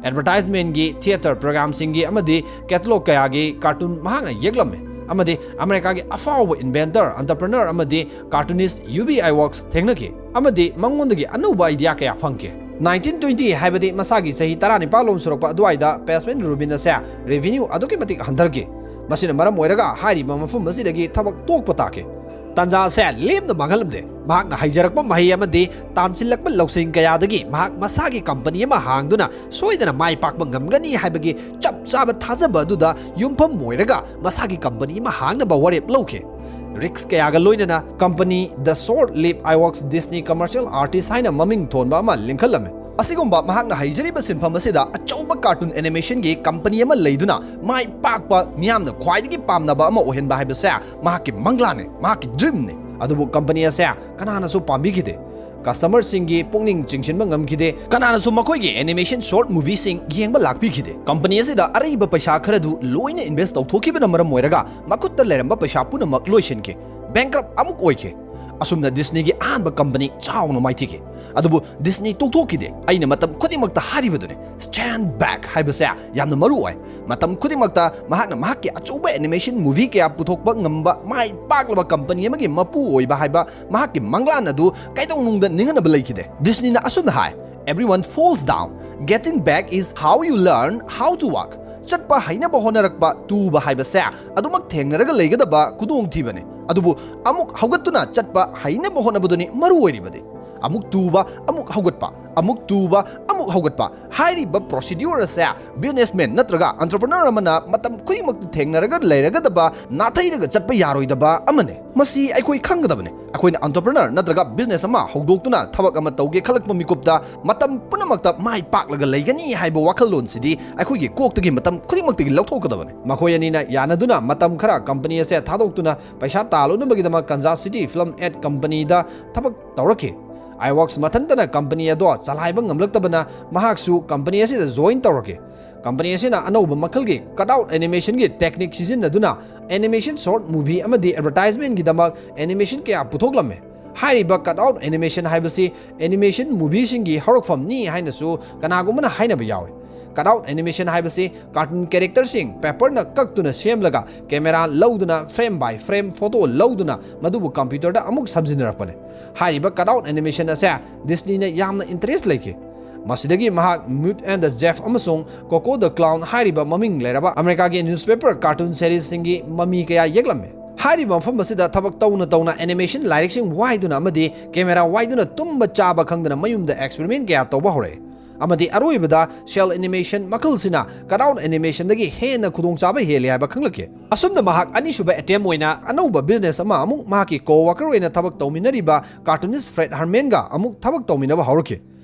ꯑꯦꯗꯚꯔꯇꯥꯏꯖꯃꯦꯟꯒꯤ, ꯊꯤꯌꯦꯇꯔ ꯄ꯭ꯔꯣꯒ꯭ꯔꯥꯝꯁꯤꯡꯒꯤ ꯑꯃꯗꯤ ꯀꯦꯇꯂꯣꯒ ꯀꯌꯥꯒꯤ ꯀꯥꯔꯇꯨꯟ ꯃꯍꯥꯛꯅ ꯌꯦꯛꯂꯝꯃꯤ ꯑꯃꯗꯤ ꯑꯃꯦꯔꯤꯀꯥꯒꯤ ꯑꯐꯥꯎꯕ ꯏꯟꯚꯦꯟꯇꯔ, ꯑꯦꯟꯇꯔꯄ꯭ꯔꯦꯅꯔ ꯑꯃꯗꯤ ꯀꯥꯔꯇꯨꯅꯤꯁ ꯌꯨ ꯕꯤ ꯑꯥꯏꯋꯥꯛꯁ ꯊꯦꯡꯅꯈꯤ ꯑꯃꯗꯤ ꯃꯉꯣꯟꯗꯒꯤ ꯑꯅꯧꯕ ꯑꯥꯏꯗꯤꯌꯥ ꯀꯌꯥ ꯐꯪꯈꯤ꯫ ꯅꯥꯏꯟꯇꯤꯟ ꯇ꯭ꯋꯦꯟꯇꯤ ꯍꯥꯏꯕꯗꯤ ꯃꯁꯥꯒꯤ ꯆꯍꯤ ꯇꯔꯥꯅꯤꯄꯥꯜ ꯂꯣꯝ ꯁꯨꯔꯛꯄ ꯑꯗꯨꯋꯥꯏꯗ ꯄꯦꯁꯃꯦꯟ ꯔꯨꯕꯤꯟ ꯑꯁꯦ ꯔꯦꯚꯤꯅ꯭ꯌꯨ ꯑꯗꯨꯛꯀꯤ ꯃꯇꯤꯛ ꯍꯟꯊꯔꯛꯈꯤ꯫ ꯃꯁꯤꯅ ꯃꯔꯝ ꯑꯣꯏꯔꯒ ꯍꯥꯏꯔꯤꯕ ꯃꯐꯝ ꯑꯁꯤꯗꯒꯤ ꯊꯕꯛ ꯇꯣꯛꯄ ꯇꯥꯈꯤ꯫ ꯇꯥꯟꯖꯥ ꯑꯁꯦ ꯂꯦꯝꯅ ꯃꯥꯡꯍꯜꯂꯝꯗꯦ꯫ ꯃꯍꯥꯛꯅ ꯍꯩꯖꯔꯛꯄ ꯃꯍꯩ ꯑꯃꯗꯤ ꯇꯥꯟꯁꯤꯜꯂꯛꯄ ꯂꯧꯁꯤꯡ ꯀꯌꯥꯗꯒꯤ ꯃꯍꯥꯛ ꯃꯁꯥꯒꯤ ꯀꯝꯄꯅꯤ ꯑꯃ ꯍꯥꯡꯗꯨꯅ ꯁꯣꯏꯗꯅ ꯃꯥꯏ ꯄꯥꯛꯄ ꯉꯝꯒꯅꯤ ꯍꯥꯏꯕꯒꯤ ꯆꯞ ꯆꯥꯕ ꯊꯥꯖꯕ ꯑꯗꯨꯗ ꯌꯨꯝꯐꯝ ꯑꯣꯏꯔꯒ ꯃꯁꯥꯒꯤ ꯀꯝꯄꯅꯤ ꯑꯃ ꯍꯥꯡꯅꯕ ꯋꯥꯔꯦꯞ ꯂꯧꯈꯤ꯫ ꯔꯤꯛꯁ ꯀꯌꯥꯒ ꯂꯣꯏꯅꯅ ꯀꯝꯄꯅꯤ ꯗ ꯁꯣꯔꯠ ꯂꯤꯞ ꯑꯥꯏꯋꯥꯛꯁ ꯗꯤꯁꯅꯤ ꯀꯃꯔꯁꯤꯌꯦꯜ ꯑꯥꯔꯇꯤꯁ ꯍꯥꯏꯅ ꯃꯃꯤꯡ ꯊꯣꯟꯕ ꯑꯃ ꯂꯤꯡꯈꯠꯂꯝꯃꯤ꯫ ꯑꯁꯤꯒꯨꯝꯕ ꯃꯍꯥꯛꯅ ꯍꯩꯖꯔꯤꯕ ꯁꯤꯟꯐꯝ ꯑꯁꯤꯗ ꯑꯆꯧꯕ ꯀꯥꯔꯇꯨꯟ ꯑꯦꯅꯤꯃꯦꯁꯟꯒꯤ ꯀꯝꯄꯅꯤ ꯑꯃ ꯂꯩꯗꯨꯅ ꯃꯥꯏ ꯄꯥꯛꯄ, ꯃꯤꯌꯥꯝꯅ ꯈ꯭ꯋꯥꯏꯗꯒꯤ ꯄꯥꯝꯅꯕ ꯑꯃ ꯑꯣꯏꯍꯟꯕ ꯍꯥꯏꯕꯁꯦ ꯃꯍꯥꯛꯀꯤ ꯃꯪꯂꯥꯟꯅꯤ, ꯃꯍꯥꯛꯀꯤ ꯗ꯭ꯔꯤꯝꯅꯤ꯫ ꯑꯗꯨꯕꯨ ꯀꯝꯄꯅꯤ ꯑꯁꯦ ꯀꯅꯥꯅꯁꯨ ꯄꯥꯝꯕꯤꯈꯤꯗꯦ꯫ ꯀꯁꯇꯃꯔꯁꯤꯡꯒꯤ ꯄꯨꯛꯅꯤꯡ ꯆꯤꯡꯁꯤꯟꯕ ꯉꯝꯈꯤꯗꯦ꯫ ꯀꯅꯥꯅꯁꯨ ꯃꯈꯣꯏꯒꯤ ꯑꯦꯅꯤꯃꯦꯁꯟ ꯁꯣꯔꯠ ꯃꯨꯚꯤꯁꯤꯡ ꯌꯦꯡꯕ ꯂꯥꯛꯄꯤꯈꯤꯗꯦ꯫ ꯀꯝꯄꯅꯤ ꯑꯁꯤꯗ ꯑꯔꯩꯕ ꯄꯩꯁꯥ ꯈꯔꯗꯨ ꯂꯣꯏꯅ ꯏꯟꯚꯦꯁ ꯇꯧꯊꯣꯛꯈꯤꯕꯅ ꯃꯔꯝ ꯑꯣꯏꯔꯒ ꯃꯈꯨꯠꯇ ꯂꯩꯔꯝꯕ ꯄꯩꯁꯥ ꯄꯨꯝꯅꯃꯛ ꯂꯣꯏꯁꯤꯟꯈꯤ꯫ ꯕꯦꯡꯀ꯭ꯔꯞ ꯑꯃꯨꯛ ꯑꯣꯏꯈꯤ꯫ ꯑꯁꯨꯝꯅ ꯗꯤꯁꯅꯤꯒꯤ ꯑꯍꯥꯟꯕ ꯀꯝꯄꯅꯤ ꯆꯥꯎꯅ ꯃꯥꯏꯊꯤꯈꯤ꯫ ꯑꯗꯨꯕꯨ ꯗꯤꯁꯅꯤ ꯇꯣꯛꯊꯣꯛꯈꯤꯗꯦ꯫ ꯑꯩꯅ ꯃꯇꯝ ꯈꯨꯗꯤꯡꯃꯛꯇ ꯍꯥꯏꯔꯤꯕꯗꯨꯅꯤ, stand back ꯍꯥꯏꯕꯁꯦ ꯌꯥꯝꯅ ꯃꯔꯨ ꯑꯣꯏ꯫ ꯃꯇꯝ ꯈꯨꯗꯤꯡꯃꯛꯇ ꯃꯍꯥꯛꯅ ꯃꯍꯥꯛꯀꯤ ꯑꯆꯧꯕ ꯑꯦꯅꯤꯃꯦꯁꯟ ꯃꯨꯚꯤ ꯀꯌꯥ ꯄꯨꯊꯣꯛꯄ ꯉꯝꯕ ꯃꯥꯏ ꯄꯥꯛꯂꯕ ꯀꯝꯄꯅꯤ ꯑꯃꯒꯤ ꯃꯄꯨ ꯑꯣꯏꯕ ꯍꯥꯏꯕ ꯃꯍꯥꯛꯀꯤ ꯃꯪꯂꯥꯟ ꯑꯗꯨ ꯀꯩꯗꯧꯅꯨꯡꯗ ꯅꯤꯡꯍꯟꯅꯕ ꯂꯩꯈꯤꯗꯦ꯫ ꯗꯤꯁꯅꯤꯅ ꯑꯁꯨꯝꯅ ꯍꯥꯏ, "Everyone falls down. Getting back is how you learn how to walk." ꯆꯠꯄ ꯍꯩꯅꯕ ꯍꯣꯠꯅꯔꯛꯄ, ꯇꯨꯕ ꯍꯥꯏꯕꯁꯦ ꯑꯗꯨꯃꯛ ꯊꯦꯡꯅꯔꯒ ꯂꯩꯒꯗꯕ ꯈꯨꯗꯣꯡꯊꯤꯕꯅꯤ꯫ ꯑꯗꯨꯕꯨ ꯑꯃꯨꯛ ꯍꯧꯒꯠꯇꯨꯅ ꯆꯠꯄ ꯍꯩꯅꯕ ꯍꯣꯠꯅꯕꯗꯨꯅꯤ ꯃꯔꯨ ꯑꯣꯏꯔꯤꯕꯗꯤ꯫ ꯑꯃꯨꯛ ꯇꯨꯕ, ꯑꯃꯨꯛ ꯍꯧꯒꯠꯄ, ꯑꯃꯨꯛ ꯇꯨꯕ, ꯑꯃꯨꯛ ꯍꯧꯒꯠꯄ ꯍꯥꯏꯔꯤꯕ ꯄ꯭ꯔꯣꯁꯤꯗ꯭ꯌꯨꯔ ꯑꯁꯦ ꯕꯤꯖꯤꯅꯦꯁꯃꯦꯟ ꯅꯠꯇ꯭ꯔꯒ ꯑꯦꯟꯇꯔꯄ꯭ꯔꯦꯅꯔ ꯑꯃꯅ ꯃꯇꯝ ꯈꯨꯗꯤꯡꯃꯛꯇ ꯊꯦꯡꯅꯔꯒ ꯂꯩꯔꯒꯗꯕ, ꯅꯥꯊꯩꯔꯒ ꯆꯠꯄ ꯌꯥꯔꯣꯏꯗꯕ ꯑꯃꯅꯤ꯫ ꯃꯁꯤ ꯑꯩꯈꯣꯏ ꯈꯪꯒꯗꯕꯅꯤ꯫ ꯑꯩꯈꯣꯏꯅ ꯑꯦꯟꯇꯔꯄ꯭ꯔꯦꯅꯔ ꯅꯠꯇ꯭ꯔꯒ ꯕꯤꯖꯤꯅꯦꯁ ꯑꯃ ꯍꯧꯗꯣꯛꯇꯨꯅ ꯊꯕꯛ ꯑꯃ ꯇꯧꯒꯦ ꯈꯜꯂꯛꯄ ꯃꯤꯀꯨꯞꯇ ꯃꯇꯝ ꯄꯨꯝꯅꯃꯛꯇ ꯃꯥꯏ ꯄꯥꯛꯂꯒ ꯂꯩꯒꯅꯤ ꯍꯥꯏꯕ ꯋꯥꯈꯜꯂꯣꯟꯁꯤꯗꯤ ꯑꯩꯈꯣꯏꯒꯤ ꯀꯣꯛꯇꯒꯤ ꯃꯇꯝ ꯈꯨꯗꯤꯡꯃꯛꯇꯒꯤ ꯂꯧꯊꯣꯛꯀꯗꯕꯅꯤ꯫ ꯃꯈꯣꯏ ꯑꯅꯤꯅ ꯌꯥꯅꯗꯨꯅ ꯃꯇꯝ ꯈꯔ ꯀꯝꯄꯅꯤ ꯑꯁꯦ ꯊꯥꯗꯣꯛꯇꯨꯅ ꯄꯩꯁꯥ ꯇꯥꯜꯂꯨꯅꯕꯒꯤꯗꯃꯛ ꯀꯟꯖꯥꯁ ꯁꯤꯇꯤ ꯐꯤꯂꯝ ꯑꯦꯗ ꯀꯝꯄꯅꯤꯗ ꯊꯕꯛ ꯇꯧꯔꯛꯈꯤ꯫ ꯑꯥꯏꯋꯥꯛꯁ ꯃꯊꯟꯇꯅ ꯀꯝꯄꯅꯤ ꯑꯗꯣ ꯆꯂꯥꯏꯕ ꯉꯝꯂꯛꯇꯕꯅ ꯃꯍꯥꯛꯁꯨ ꯀꯝꯄꯅꯤ ꯑꯁꯤꯗ ꯖꯣꯏꯟ ꯇꯧꯔꯛꯈꯤ꯫ ꯀꯝꯄꯅꯤ ꯑꯁꯤꯅ ꯑꯅꯧꯕ ꯃꯈꯜꯒꯤ ꯀꯠ ꯑꯥꯎꯠ ꯑꯦꯅꯤꯃꯦꯁꯟꯒꯤ ꯇꯦꯛꯅꯤꯛ ꯁꯤꯖꯤꯟꯅꯗꯨꯅ ꯑꯦꯅꯤꯃꯦꯁꯟ ꯁꯣꯔꯠ ꯃꯨꯚꯤ ꯑꯃꯗꯤ ꯑꯦꯗꯚꯔꯇꯥꯏꯖꯃꯦꯟꯒꯤꯗꯃꯛ ꯑꯦꯅꯤꯃꯦꯁꯟ ꯀꯌꯥ ꯄꯨꯊꯣꯛꯂꯝꯃꯤ꯫ ꯍꯥꯏꯔꯤꯕ ꯀꯠ ꯑꯥꯎꯠ ꯑꯦꯅꯤꯃꯦꯁꯟ ꯍꯥꯏꯕꯁꯤ ꯑꯦꯅꯤꯃꯦꯁꯟ ꯃꯨꯚꯤꯁꯤꯡꯒꯤ ꯍꯧꯔꯛꯐꯝꯅꯤ ꯍꯥꯏꯅꯁꯨ ꯀꯅꯥꯒꯨꯝꯕꯅ ꯍꯥꯏꯅꯕ ꯌꯥꯎꯏ꯫ ꯀꯠ ꯑꯥꯎꯠ ꯑꯦꯅꯤꯃꯦꯁꯟ ꯍꯥꯏꯕꯁꯤ ꯀꯥꯔꯇꯨꯟ ꯀꯦꯔꯦꯛꯇꯔꯁꯤꯡ ꯄꯦꯄꯔꯅ ꯀꯛꯇꯨꯅ ꯁꯦꯝꯂꯒ ꯀꯦꯃꯦꯔꯥ ꯂꯧꯗꯨꯅ ꯐ꯭ꯔꯦꯝ ꯕꯥꯏ ꯐ꯭ꯔꯦꯝ ꯐꯣꯇꯣ ꯂꯧꯗꯨꯅ ꯃꯗꯨꯕꯨ ꯀꯝꯄ꯭ꯌꯨꯇꯔꯗ ꯑꯃꯨꯛ ꯁꯝꯖꯤꯟꯅꯔꯛꯄꯅꯤ꯫ ꯍꯥꯏꯔꯤꯕ ꯀꯠ ꯑꯥꯎꯠ ꯑꯦꯅꯤꯃꯦꯁꯟ ꯑꯁꯦ ꯗꯤꯁꯅꯤꯅ ꯌꯥꯝꯅ ꯏꯟꯇꯔꯦꯁ ꯂꯩꯈꯤ꯫ ꯃꯁꯤꯗꯒꯤ ꯃꯍꯥꯛ ꯃ꯭ꯌꯨꯠ ꯑꯦꯟ ꯗ ꯖꯦꯐ ꯑꯃꯁꯨꯡ ꯀꯣꯀꯣ ꯗ ꯀ꯭ꯂꯥꯎꯟ ꯍꯥꯏꯔꯤꯕ ꯃꯃꯤꯡ ꯂꯩꯔꯕ ꯑꯃꯦꯔꯤꯀꯥꯒꯤ ꯅ꯭ꯌꯨꯁꯄꯦꯄꯔ ꯀꯥꯔꯇꯨꯟ ꯁꯦꯔꯤꯁꯁꯤꯡꯒꯤ ꯃꯃꯤ ꯀꯌꯥ ꯌꯦꯛꯂꯝꯃꯤ꯫ ꯍꯥꯏꯔꯤꯕ ꯃꯐꯝ ꯑꯁꯤꯗ ꯊꯕꯛ ꯇꯧꯅ ꯇꯧꯅ ꯑꯦꯅꯤꯃꯦꯁꯟ ꯂꯥꯏꯔꯤꯛꯁꯤꯡ ꯋꯥꯏꯗꯨꯅ ꯑꯃꯗꯤ ꯀꯦꯃꯦꯔꯥ ꯋꯥꯏꯗꯨꯅ ꯇꯨꯝꯕ ꯆꯥꯕ ꯈꯪꯗꯅ ꯃꯌꯨꯝꯗ ꯑꯦꯛꯁꯄꯦꯔꯤꯃꯦꯟ ꯀꯌꯥ ꯇꯧꯕ ꯍꯧꯔꯛꯏ꯫ ꯑꯃꯗꯤ ꯑꯔꯣꯏꯕꯗ ꯁꯦꯜ ꯑꯦꯅꯤꯃꯦꯁꯟ ꯃꯈꯜꯁꯤꯅ ꯀꯠ ꯑꯥꯎꯠ ꯑꯦꯅꯤꯃꯦꯁꯟꯗꯒꯤ ꯍꯦꯟꯅ ꯈꯨꯗꯣꯡꯆꯥꯕ ꯍꯦꯜꯂꯤ ꯍꯥꯏꯕ ꯈꯪꯂꯛꯈꯤ꯫ ꯑꯁꯨꯝꯅ ꯃꯍꯥꯛ ꯑꯅꯤꯁꯨꯕ ꯑꯦꯇꯦꯝ ꯑꯣꯏꯅ ꯑꯅꯧꯕ ꯕꯤꯖꯤꯅꯦꯁ ꯑꯃ ꯑꯃꯨꯛ ꯃꯍꯥꯛꯀꯤ ꯀꯣ ꯋꯥꯀꯔ ꯑꯣꯏꯅ ꯊꯕꯛ ꯇꯧꯃꯤꯟꯅꯔꯤꯕ ꯀꯥꯔꯇꯨꯅꯤꯁ ꯐ꯭ꯔꯦꯗ ꯍꯔꯃꯦꯟꯒ ꯑꯃꯨꯛ ꯊꯕꯛ ꯇꯧꯃꯤꯟꯅꯕ ꯍꯧꯔꯛꯈꯤ꯫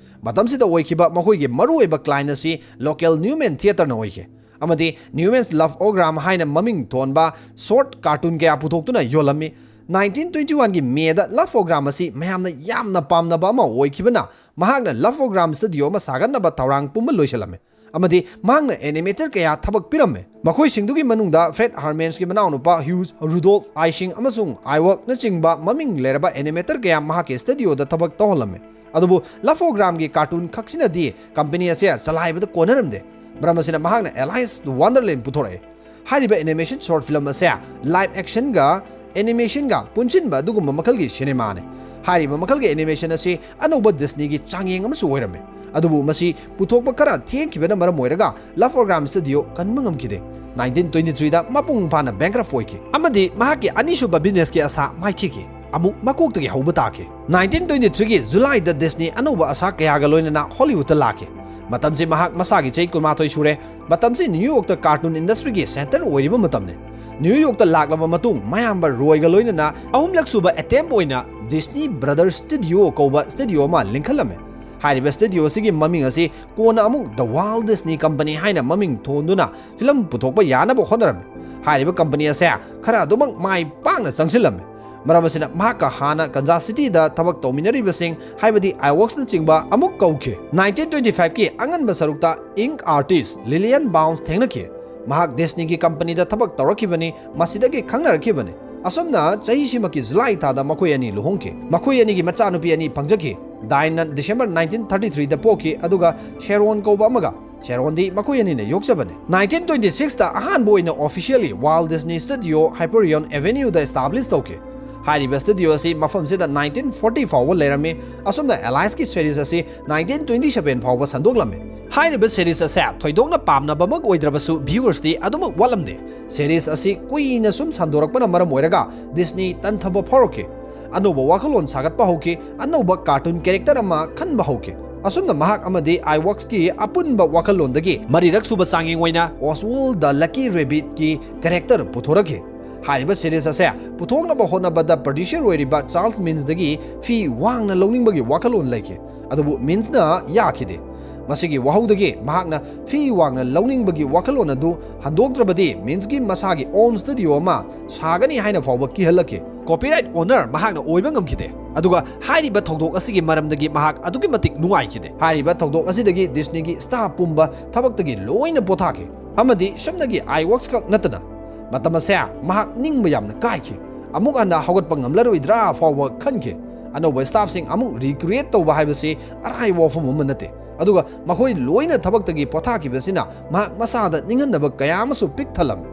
ꯃꯇꯝꯁꯤꯗ ꯑꯣꯏꯈꯤꯕ ꯃꯈꯣꯏꯒꯤ ꯃꯔꯨꯑꯣꯏꯕ client ꯑꯁꯤ local Newman Theatre-ꯅ ꯑꯣꯏꯈꯤ, ꯑꯃꯗꯤ Newman's Love-O-Gram ꯍꯥꯏꯅ ꯃꯃꯤꯡ ꯊꯣꯟꯕ short cartoon ꯀꯌꯥ ꯄꯨꯊꯣꯛꯇꯨꯅ ꯌꯣꯜꯂꯝꯃꯤ꯫ Nineteen twenty-one-ꯒꯤ May-ꯗ Love-O-Gram ꯑꯁꯤ ꯃꯌꯥꯝꯅ ꯌꯥꯝꯅ ꯄꯥꯝꯅꯕ ꯑꯃ ꯑꯣꯏꯈꯤꯕꯅ, ꯃꯍꯥꯛꯅ Love-O-Gram studio ꯑꯃ ꯁꯥꯒꯠꯅꯕ ꯊꯧꯔꯥꯡ ꯄꯨꯝꯕ ꯂꯣꯏꯁꯤꯜꯂꯝꯃꯤ, ꯑꯃꯗꯤ ꯃꯍꯥꯛꯅ animator ꯀꯌꯥ ꯊꯕꯛ ꯄꯤꯔꯝꯃꯤ꯫ ꯃꯈꯣꯏꯁꯤꯡꯗꯨꯒꯤ ꯃꯅꯨꯡꯗ Fred Harmans-ꯀꯤ ꯃꯅꯥꯎꯅꯨꯄꯥ Hughes, Rudolf Ising ꯑꯃꯁꯨꯡ Iwerk-ꯅꯆꯤꯡꯕ ꯃꯃꯤꯡ ꯂꯩꯔꯕ animator ꯀꯌꯥ ꯃꯍꯥꯛꯀꯤ studio-ꯗ ꯊꯕꯛ ꯇꯧꯍꯜꯂꯝꯃꯤ꯫ ꯑꯗꯨꯕꯨ Love-O-Gram-ꯒꯤ cartoon ꯈꯛꯁꯤꯅꯗꯤ company ꯑꯁꯦ ꯆꯂꯥꯏꯕꯗ ꯀꯣꯟꯅꯔꯝꯗꯦ꯫ ꯃꯔꯝ ꯑꯁꯤꯅ, ꯃꯍꯥꯛꯅ Alice in Wonderland ꯄꯨꯊꯣꯔꯛꯏ꯫ ꯍꯥꯏꯔꯤꯕ animation short film ꯑꯁꯦ live action-ꯒ animation-ꯒ ꯄꯨꯟꯁꯤꯟꯕ ꯑꯗꯨꯒꯨꯝꯕ ꯃꯈꯜꯒꯤ cinema-ꯅꯤ꯫ ꯍꯥꯏꯔꯤꯕ ꯃꯈꯜꯒꯤ animation ꯑꯁꯤ ꯑꯅꯧꯕ Disney-ꯒꯤ ꯆꯥꯡꯌꯦꯡ ꯑꯃꯁꯨ ꯑꯣꯏꯔꯝꯃꯤ꯫ ꯑꯗꯨꯕꯨ ꯃꯁꯤ ꯄꯨꯊꯣꯛꯄ ꯈꯔ ꯊꯦꯡꯈꯤꯕꯅ ꯃꯔꯝ ꯑꯣꯏꯔꯒ Love-O-Gram studio ꯀꯟꯕ ꯉꯝꯈꯤꯗꯦ꯫ Nineteen twenty-three-ꯗ ꯃꯄꯨꯡ ꯐꯥꯅ bankrupt ꯑꯣꯏꯈꯤ, ꯑꯃꯗꯤ ꯃꯍꯥꯛꯀꯤ ꯑꯅꯤꯁꯨꯕ business-ꯀꯤ ꯑꯁꯥ ꯃꯥꯏꯊꯤꯈꯤ꯫ ꯑꯃꯨꯛ ꯃꯀꯣꯛꯇꯒꯤ ꯍꯧꯕ ꯇꯥꯈꯤ꯫ Nineteen twenty-three-ꯒꯤ July-ꯗ Disney ꯑꯅꯧꯕ ꯑꯁꯥ ꯀꯌꯥꯒ ꯂꯣꯏꯅꯅ Hollywood-ꯇ ꯂꯥꯛꯈꯤ꯫ ꯃꯇꯝꯁꯤ ꯃꯍꯥꯛ ꯃꯁꯥꯒꯤ ꯆꯍꯤ ꯀꯨꯟꯃꯥꯊꯣꯏ ꯁꯨꯔꯦ꯫ ꯃꯇꯝꯁꯤ New York-ꯇ cartoon industry-ꯒꯤ center ꯑꯣꯏꯔꯤꯕ ꯃꯇꯝꯅꯤ꯫ New York-ꯇ ꯂꯥꯛꯂꯕ ꯃꯇꯨꯡ, ꯃꯌꯥꯝꯕ Roy-ꯒ ꯂꯣꯏꯅꯅ ꯑꯍꯨꯝꯂꯛ ꯁꯨꯕ attempt ꯑꯣꯏꯅ Disney Brothers Studio ꯀꯧꯕ studio ꯑꯃ ꯂꯤꯡꯈꯠꯂꯝꯃꯤ꯫ ꯍꯥꯏꯔꯤꯕ studio ꯑꯁꯤꯒꯤ ꯃꯃꯤꯡ ꯑꯁꯤ ꯀꯣꯟꯅ ꯑꯃꯨꯛ The Walt Disney Company ꯍꯥꯏꯅ ꯃꯃꯤꯡ ꯊꯣꯟꯗꯨꯅ film ꯄꯨꯊꯣꯛꯄ ꯌꯥꯅꯕ ꯍꯣꯠꯅꯔꯝꯃꯤ꯫ ꯍꯥꯏꯔꯤꯕ company ꯑꯁꯦ ꯈꯔ ꯑꯗꯨꯃꯛ ꯃꯥꯏ ꯄꯥꯛꯅ ꯆꯪꯁꯤꯜꯂꯝꯃꯤ꯫ ꯃꯔꯝ ꯑꯁꯤꯅ, ꯃꯍꯥꯛꯀ ꯍꯥꯟꯅ Kansas City-ꯗ ꯊꯕꯛ ꯇꯧꯃꯤꯟꯅꯔꯤꯕꯁꯤꯡ, ꯍꯥꯏꯕꯗꯤ Iwerks-ꯅꯆꯤꯡꯕ ꯑꯃꯨꯛ ꯀꯧꯈꯤ꯫ Nineteen twenty-five-ꯀꯤ ꯑꯉꯟꯕ ꯁꯔꯨꯛꯇ ink artist Lillian Bounce ꯊꯦꯡꯅꯈꯤ꯫ ꯃꯍꯥꯛ Disney-ꯒꯤ company-ꯗ ꯊꯕꯛ ꯇꯧꯔꯛꯈꯤꯕꯅꯤ, ꯃꯁꯤꯗꯒꯤ ꯈꯪꯅꯔꯛꯈꯤꯕꯅꯤ꯫ ꯑꯁꯨꯝꯅ, ꯆꯍꯤꯁꯤꯃꯛꯀꯤ July ꯊꯥꯗ ꯃꯈꯣꯏ ꯑꯅꯤ ꯂꯨꯍꯣꯡꯈꯤ꯫ ꯃꯈꯣꯏ ꯑꯅꯤꯒꯤ ꯃꯆꯥꯅꯨꯄꯤ ꯑꯅꯤ ꯐꯪꯖꯈꯤ꯫ Diane-ꯅ December nineteen thirty-three-ꯗ ꯄꯣꯛꯈꯤ, ꯑꯗꯨꯒ Sharon ꯀꯧꯕ ꯑꯃꯒ꯫ Sharon-ꯗꯤ ꯃꯈꯣꯏ ꯑꯅꯤꯅ ꯌꯣꯛꯆꯕꯅꯤ꯫ Nineteen twenty-six-ꯇ ꯑꯍꯥꯟꯕ ꯑꯣꯏꯅ officially Walt Disney Studio Hyperion Avenue-ꯗ establish ꯇꯧꯈꯤ꯫ ꯍꯥꯏꯔꯤꯕ studio ꯑꯁꯤ ꯃꯐꯝꯁꯤꯗ nineteen forty ꯐꯥꯎꯕ ꯂꯩꯔꯝꯃꯤ꯫ ꯑꯁꯨꯝꯅ, Alice-ꯀꯤ series ꯑꯁꯤ nineteen twenty-seven ꯐꯥꯎꯕ ꯁꯟꯗꯣꯛꯂꯝꯃꯤ꯫ ꯍꯥꯏꯔꯤꯕ series ꯑꯁꯦ ꯊꯣꯏꯗꯣꯛꯅ ꯄꯥꯝꯅꯕꯃꯛ ꯑꯣꯏꯗ꯭ꯔꯕꯁꯨ, viewers-ꯇꯤ ꯑꯗꯨꯃꯛ ꯋꯥꯠꯂꯝꯗꯦ꯫ Series ꯑꯁꯤ ꯀꯨꯏꯅ ꯁꯨꯝ ꯁꯟꯗꯣꯔꯛꯄꯅ ꯃꯔꯝ ꯑꯣꯏꯔꯒ Disney ꯇꯟꯊꯕ ꯐꯥꯎꯔꯛꯈꯤ꯫ ꯑꯅꯧꯕ ꯋꯥꯈꯜꯂꯣꯟ ꯁꯥꯒꯠꯄ ꯍꯧꯈꯤ, ꯑꯅꯧꯕ cartoon character ꯑꯃ ꯈꯟꯕ ꯍꯧꯈꯤ꯫ ꯑꯁꯨꯝꯅ, ꯃꯍꯥꯛ ꯑꯃꯗꯤ Iwerks-ꯀꯤ ꯑꯄꯨꯟꯕ ꯋꯥꯈꯜꯂꯣꯟꯗꯒꯤ ꯃꯔꯤꯔꯛ ꯁꯨꯕ ꯆꯥꯡꯌꯦꯡ ꯑꯣꯏꯅ Oswald the Lucky Rabbit-ꯀꯤ character ꯄꯨꯊꯣꯔꯛꯈꯤ꯫ ꯍꯥꯏꯔꯤꯕ ꯁꯤꯔꯤꯖ ꯑꯁꯦ ꯄꯨꯊꯣꯛꯅꯕ ꯍꯣꯠꯅꯕꯗ ꯄ꯭ꯔꯣꯗ꯭ꯌꯨꯁꯔ ꯑꯣꯏꯔꯤꯕ ꯆꯥꯔꯜꯁ ꯃꯤꯟꯁꯗꯒꯤ ꯐꯤ ꯋꯥꯡꯅ ꯂꯧꯅꯤꯡꯕꯒꯤ ꯋꯥꯈꯜꯂꯣꯟ ꯂꯩꯈꯤ, ꯑꯗꯨꯕꯨ ꯃꯤꯟꯁꯅ ꯌꯥꯈꯤꯗꯦ꯫ ꯃꯁꯤꯒꯤ ꯋꯥꯍꯧꯗꯒꯤ ꯃꯍꯥꯛꯅ ꯐꯤ ꯋꯥꯡꯅ ꯂꯧꯅꯤꯡꯕꯒꯤ ꯋꯥꯈꯜꯂꯣꯟ ꯑꯗꯨ ꯍꯟꯗꯣꯛꯇ꯭ꯔꯕꯗꯤ ꯃꯤꯟꯁꯀꯤ ꯃꯁꯥꯒꯤ ꯑꯣꯟ ꯁ꯭ꯇꯨꯗꯤꯑꯣ ꯑꯃ ꯁꯥꯒꯅꯤ ꯍꯥꯏꯅ ꯐꯥꯎꯕ ꯀꯤꯍꯜꯂꯛꯈꯤ꯫ ꯀꯣꯄꯤꯔꯥꯏꯠ ꯑꯣꯅꯔ ꯃꯍꯥꯛꯅ ꯑꯣꯏꯕ ꯉꯝꯈꯤꯗꯦ, ꯑꯗꯨꯒ ꯍꯥꯏꯔꯤꯕ ꯊꯧꯗꯣꯛ ꯑꯁꯤꯒꯤ ꯃꯔꯝꯗꯒꯤ ꯃꯍꯥꯛ ꯑꯗꯨꯛꯀꯤ ꯃꯇꯤꯛ ꯅꯨꯡꯉꯥꯏꯈꯤꯗꯦ꯫ ꯍꯥꯏꯔꯤꯕ ꯊꯧꯗꯣꯛ ꯑꯁꯤꯗꯒꯤ ꯗꯤꯁꯅꯤꯒꯤ ꯁ꯭ꯇꯥꯐ ꯄꯨꯝꯕ ꯊꯕꯛꯇꯒꯤ ꯂꯣꯏꯅ ꯄꯣꯊꯥꯈꯤ, ꯑꯃꯗꯤ ꯁꯨꯞꯅꯒꯤ ꯑꯥꯏꯋꯔꯛꯁ ꯈꯛ ꯅꯠꯇꯅ ꯃꯇꯝ ꯑꯁꯦ ꯃꯍꯥꯛ ꯅꯤꯡꯕ ꯌꯥꯝꯅ ꯀꯥꯏꯈꯤ꯫ ꯑꯃꯨꯛ ꯍꯟꯅ ꯍꯧꯒꯠꯄ ꯉꯝꯂꯔꯣꯏꯗ꯭ꯔꯥ ꯐꯥꯎꯕ ꯈꯟꯈꯤ꯫ ꯑꯅꯧꯕ ꯁ꯭ꯇꯥꯐꯁꯤꯡ ꯑꯃꯨꯛ ꯔꯤꯀ꯭ꯔꯤꯌꯦꯠ ꯇꯧꯕ ꯍꯥꯏꯕꯁꯤ ꯑꯔꯥꯏꯕ ꯋꯥꯐꯝ ꯑꯃ ꯅꯠꯇꯦ, ꯑꯗꯨꯒ ꯃꯈꯣꯏ ꯂꯣꯏꯅ ꯊꯕꯛꯇꯒꯤ ꯄꯣꯊꯥꯈꯤꯕꯁꯤꯅ ꯃꯍꯥꯛ ꯃꯁꯥꯗ ꯅꯤꯡꯍꯟꯅꯕ ꯀꯌꯥ ꯑꯃꯁꯨ ꯄꯤꯛ ꯊꯜꯂꯝꯃꯤ꯫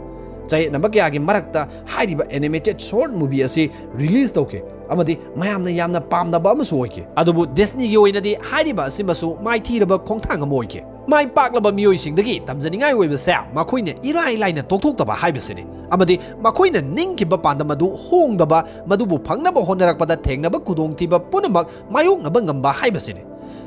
ꯆꯌꯦꯠꯅꯕ ꯀꯌꯥꯒꯤ ꯃꯔꯛꯇ ꯍꯥꯏꯔꯤꯕ ꯑꯦꯅꯤꯃꯦꯇꯦꯗ ꯁꯣꯔꯠ ꯃꯨꯚꯤ ꯑꯁꯤ ꯔꯤꯂꯤꯖ ꯇꯧꯈꯤ, ꯑꯃꯗꯤ ꯃꯌꯥꯝꯅ ꯌꯥꯝꯅ ꯄꯥꯝꯅꯕ ꯑꯃꯁꯨ ꯑꯣꯏꯈꯤ꯫ ꯑꯗꯨꯕꯨ ꯗꯤꯁꯅꯤꯒꯤ ꯑꯣꯏꯅꯗꯤ ꯍꯥꯏꯔꯤꯕ ꯑꯁꯤꯃꯁꯨ ꯃꯥꯏꯊꯤꯔꯕ ꯈꯣꯡꯊꯥꯡ ꯑꯃ ꯑꯣꯏꯈꯤ꯫ ꯃꯥꯏ ꯄꯥꯛꯂꯕ ꯃꯤꯑꯣꯏꯁꯤꯡꯗꯒꯤ ꯇꯝꯖꯅꯤꯡꯉꯥꯏ ꯑꯣꯏꯕꯁꯦ ꯃꯈꯣꯏꯅ ꯏꯔꯥꯏ ꯂꯥꯏꯅ ꯇꯣꯛꯊꯣꯛꯇꯕ ꯍꯥꯏꯕꯁꯤꯅꯤ, ꯑꯃꯗꯤ ꯃꯈꯣꯏꯅ ꯅꯤꯡꯈꯤꯕ ꯄꯥꯟꯗꯝ ꯑꯗꯨ ꯍꯣꯡꯗꯕ, ꯃꯗꯨꯕꯨ ꯐꯪꯅꯕ ꯍꯣꯠꯅꯔꯛꯄꯗ ꯊꯦꯡꯅꯕ ꯈꯨꯗꯣꯡꯊꯤꯕ ꯄꯨꯝꯅꯃꯛ ꯃꯥꯌꯣꯛꯅꯕ ꯉꯝꯕ ꯍꯥꯏꯕꯁꯤꯅꯤ꯫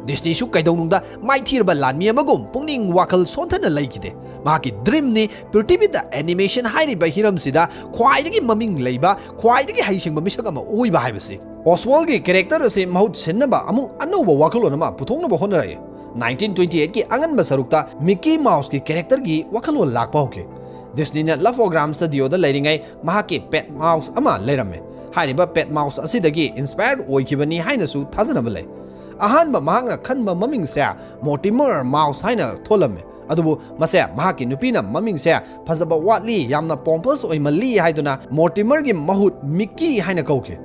ꯗꯤꯁꯅꯤꯁꯨ ꯀꯩꯗꯧꯅꯨꯡꯗ ꯃꯥꯏꯊꯤꯔꯕ ꯂꯥꯟꯃꯤ ꯑꯃꯒꯨꯝ ꯄꯨꯛꯅꯤꯡ ꯋꯥꯈꯜ ꯁꯣꯟꯊꯅ ꯂꯩꯈꯤꯗꯦ꯫ ꯃꯍꯥꯛꯀꯤ ꯗ꯭ꯔꯤꯝꯅꯤ ꯄ꯭ꯔꯤꯊꯤꯕꯤꯗ ꯑꯦꯅꯤꯃꯦꯁꯟ ꯍꯥꯏꯔꯤꯕ ꯍꯤꯔꯝꯁꯤꯗ ꯈ꯭ꯋꯥꯏꯗꯒꯤ ꯃꯃꯤꯡ ꯂꯩꯕ, ꯈ꯭ꯋꯥꯏꯗꯒꯤ ꯍꯩꯁꯤꯡꯕ ꯃꯤꯁꯛ ꯑꯃ ꯑꯣꯏꯕ ꯍꯥꯏꯕꯁꯤ꯫ ꯑꯣꯁꯋꯥꯜꯒꯤ ꯀꯦꯔꯦꯛꯇꯔ ꯑꯁꯤ ꯃꯍꯨꯠ ꯁꯤꯟꯅꯕ ꯑꯃꯨꯛ ꯑꯅꯧꯕ ꯋꯥꯈꯜꯂꯣꯟ ꯑꯃ ꯄꯨꯊꯣꯛꯅꯕ ꯍꯣꯠꯅꯔꯛꯏ꯫ ꯅꯥꯏꯟꯇꯤꯟ ꯇ꯭ꯋꯦꯟꯇꯤ ꯑꯩꯠꯀꯤ ꯑꯉꯟꯕ ꯁꯔꯨꯛꯇ ꯃꯤꯀꯤ ꯃꯥꯎꯁꯀꯤ ꯀꯦꯔꯦꯛꯇꯔꯒꯤ ꯋꯥꯈꯜꯂꯣꯟ ꯂꯥꯛꯄ ꯍꯧꯈꯤ꯫ ꯗꯤꯁꯅꯤꯅ ꯂꯚ ꯄ꯭ꯔꯣꯒ꯭ꯔꯥꯝ ꯁ꯭ꯇꯨꯗꯤꯑꯣꯗ ꯂꯩꯔꯤꯉꯩ ꯃꯍꯥꯛꯀꯤ ꯄꯦꯠ ꯃꯥꯎꯁ ꯑꯃ ꯂꯩꯔꯝꯃꯤ꯫ ꯍꯥꯏꯔꯤꯕ ꯄꯦꯠ ꯃꯥꯎꯁ ꯑꯁꯤꯗꯒꯤ ꯏꯟꯁꯄꯥꯌꯔ ꯑꯣꯏꯈꯤꯕꯅꯤ ꯍꯥꯏꯅꯁꯨ ꯊꯥꯖꯅꯕ ꯂꯩ꯫ ꯑꯍꯥꯟꯕ ꯃꯍꯥꯛꯅ ꯈꯟꯕ ꯃꯃꯤꯡꯁꯦ ꯃꯣꯔꯇꯤꯃꯔ ꯃꯥꯎꯁ ꯍꯥꯏꯅ ꯊꯣꯜꯂꯝꯃꯤ, ꯑꯗꯨꯕꯨ ꯃꯁꯦ ꯃꯍꯥꯛꯀꯤ ꯅꯨꯄꯤꯅ ꯃꯃꯤꯡꯁꯦ ꯐꯖꯕ ꯋꯥꯠꯂꯤ, ꯌꯥꯝꯅ ꯄꯣꯝꯄꯁ ꯑꯣꯏꯃꯜꯂꯤ ꯍꯥꯏꯗꯨꯅ ꯃꯣꯔꯇꯤꯃꯔꯒꯤ ꯃꯍꯨꯠ ꯃꯤꯀꯤ ꯍꯥꯏꯅ ꯀꯧꯈꯤ꯫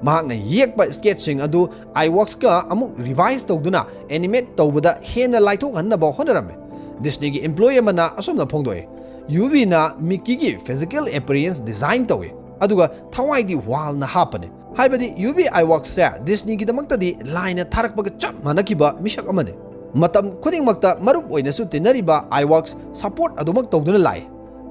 ꯃꯍꯥꯛꯅ ꯌꯦꯛꯄ ꯁ꯭ꯀꯦꯠꯁꯤꯡ ꯑꯗꯨ ꯑꯥꯏꯋꯔꯛꯁꯀ ꯑꯃꯨꯛ ꯔꯤꯚꯥꯏꯁ ꯇꯧꯗꯨꯅ ꯑꯦꯅꯤꯃꯦꯠ ꯇꯧꯕꯗ ꯍꯦꯟꯅ ꯂꯥꯏꯊꯣꯛꯍꯟꯅꯕ ꯍꯣꯠꯅꯔꯝꯃꯤ꯫ ꯗꯤꯁꯅꯤꯒꯤ ꯏꯝꯄ꯭ꯂꯣꯌꯤ ꯑꯃꯅ ꯑꯁꯨꯝꯅ ꯐꯣꯡꯗꯣꯛꯏ, "ꯌꯨꯕꯤꯅ ꯃꯤꯀꯤꯒꯤ ꯐꯤꯖꯤꯀꯦꯜ ꯑꯦꯄꯤꯌꯔꯦꯟꯁ ꯗꯤꯖꯥꯏꯟ ꯇꯧꯏ, ꯑꯗꯨꯒ ꯊꯋꯥꯏꯗꯤ ꯋꯥꯜꯅ ꯍꯥꯞꯄꯅꯤ꯫ ꯍꯥꯏꯕꯗꯤ ꯌꯨꯕꯤ ꯑꯥꯏꯋꯔꯛꯁꯁꯦ ꯗꯤꯁꯅꯤꯒꯤꯗꯃꯛꯇꯗꯤ ꯂꯥꯏꯅ ꯊꯥꯔꯛꯄꯒ ꯆꯞ ꯃꯥꯟꯅꯈꯤꯕ ꯃꯤꯁꯛ ꯑꯃꯅꯤ꯫ ꯃꯇꯝ ꯈꯨꯗꯤꯡꯃꯛꯇ ꯃꯔꯨꯞ ꯑꯣꯏꯅꯁꯨ ꯇꯤꯟꯅꯔꯤꯕ ꯑꯥꯏꯋꯔꯛꯁ ꯁꯄꯣꯔꯠ ꯑꯗꯨꯃꯛ ꯇꯧꯗꯨꯅ ꯂꯥꯛꯏ꯫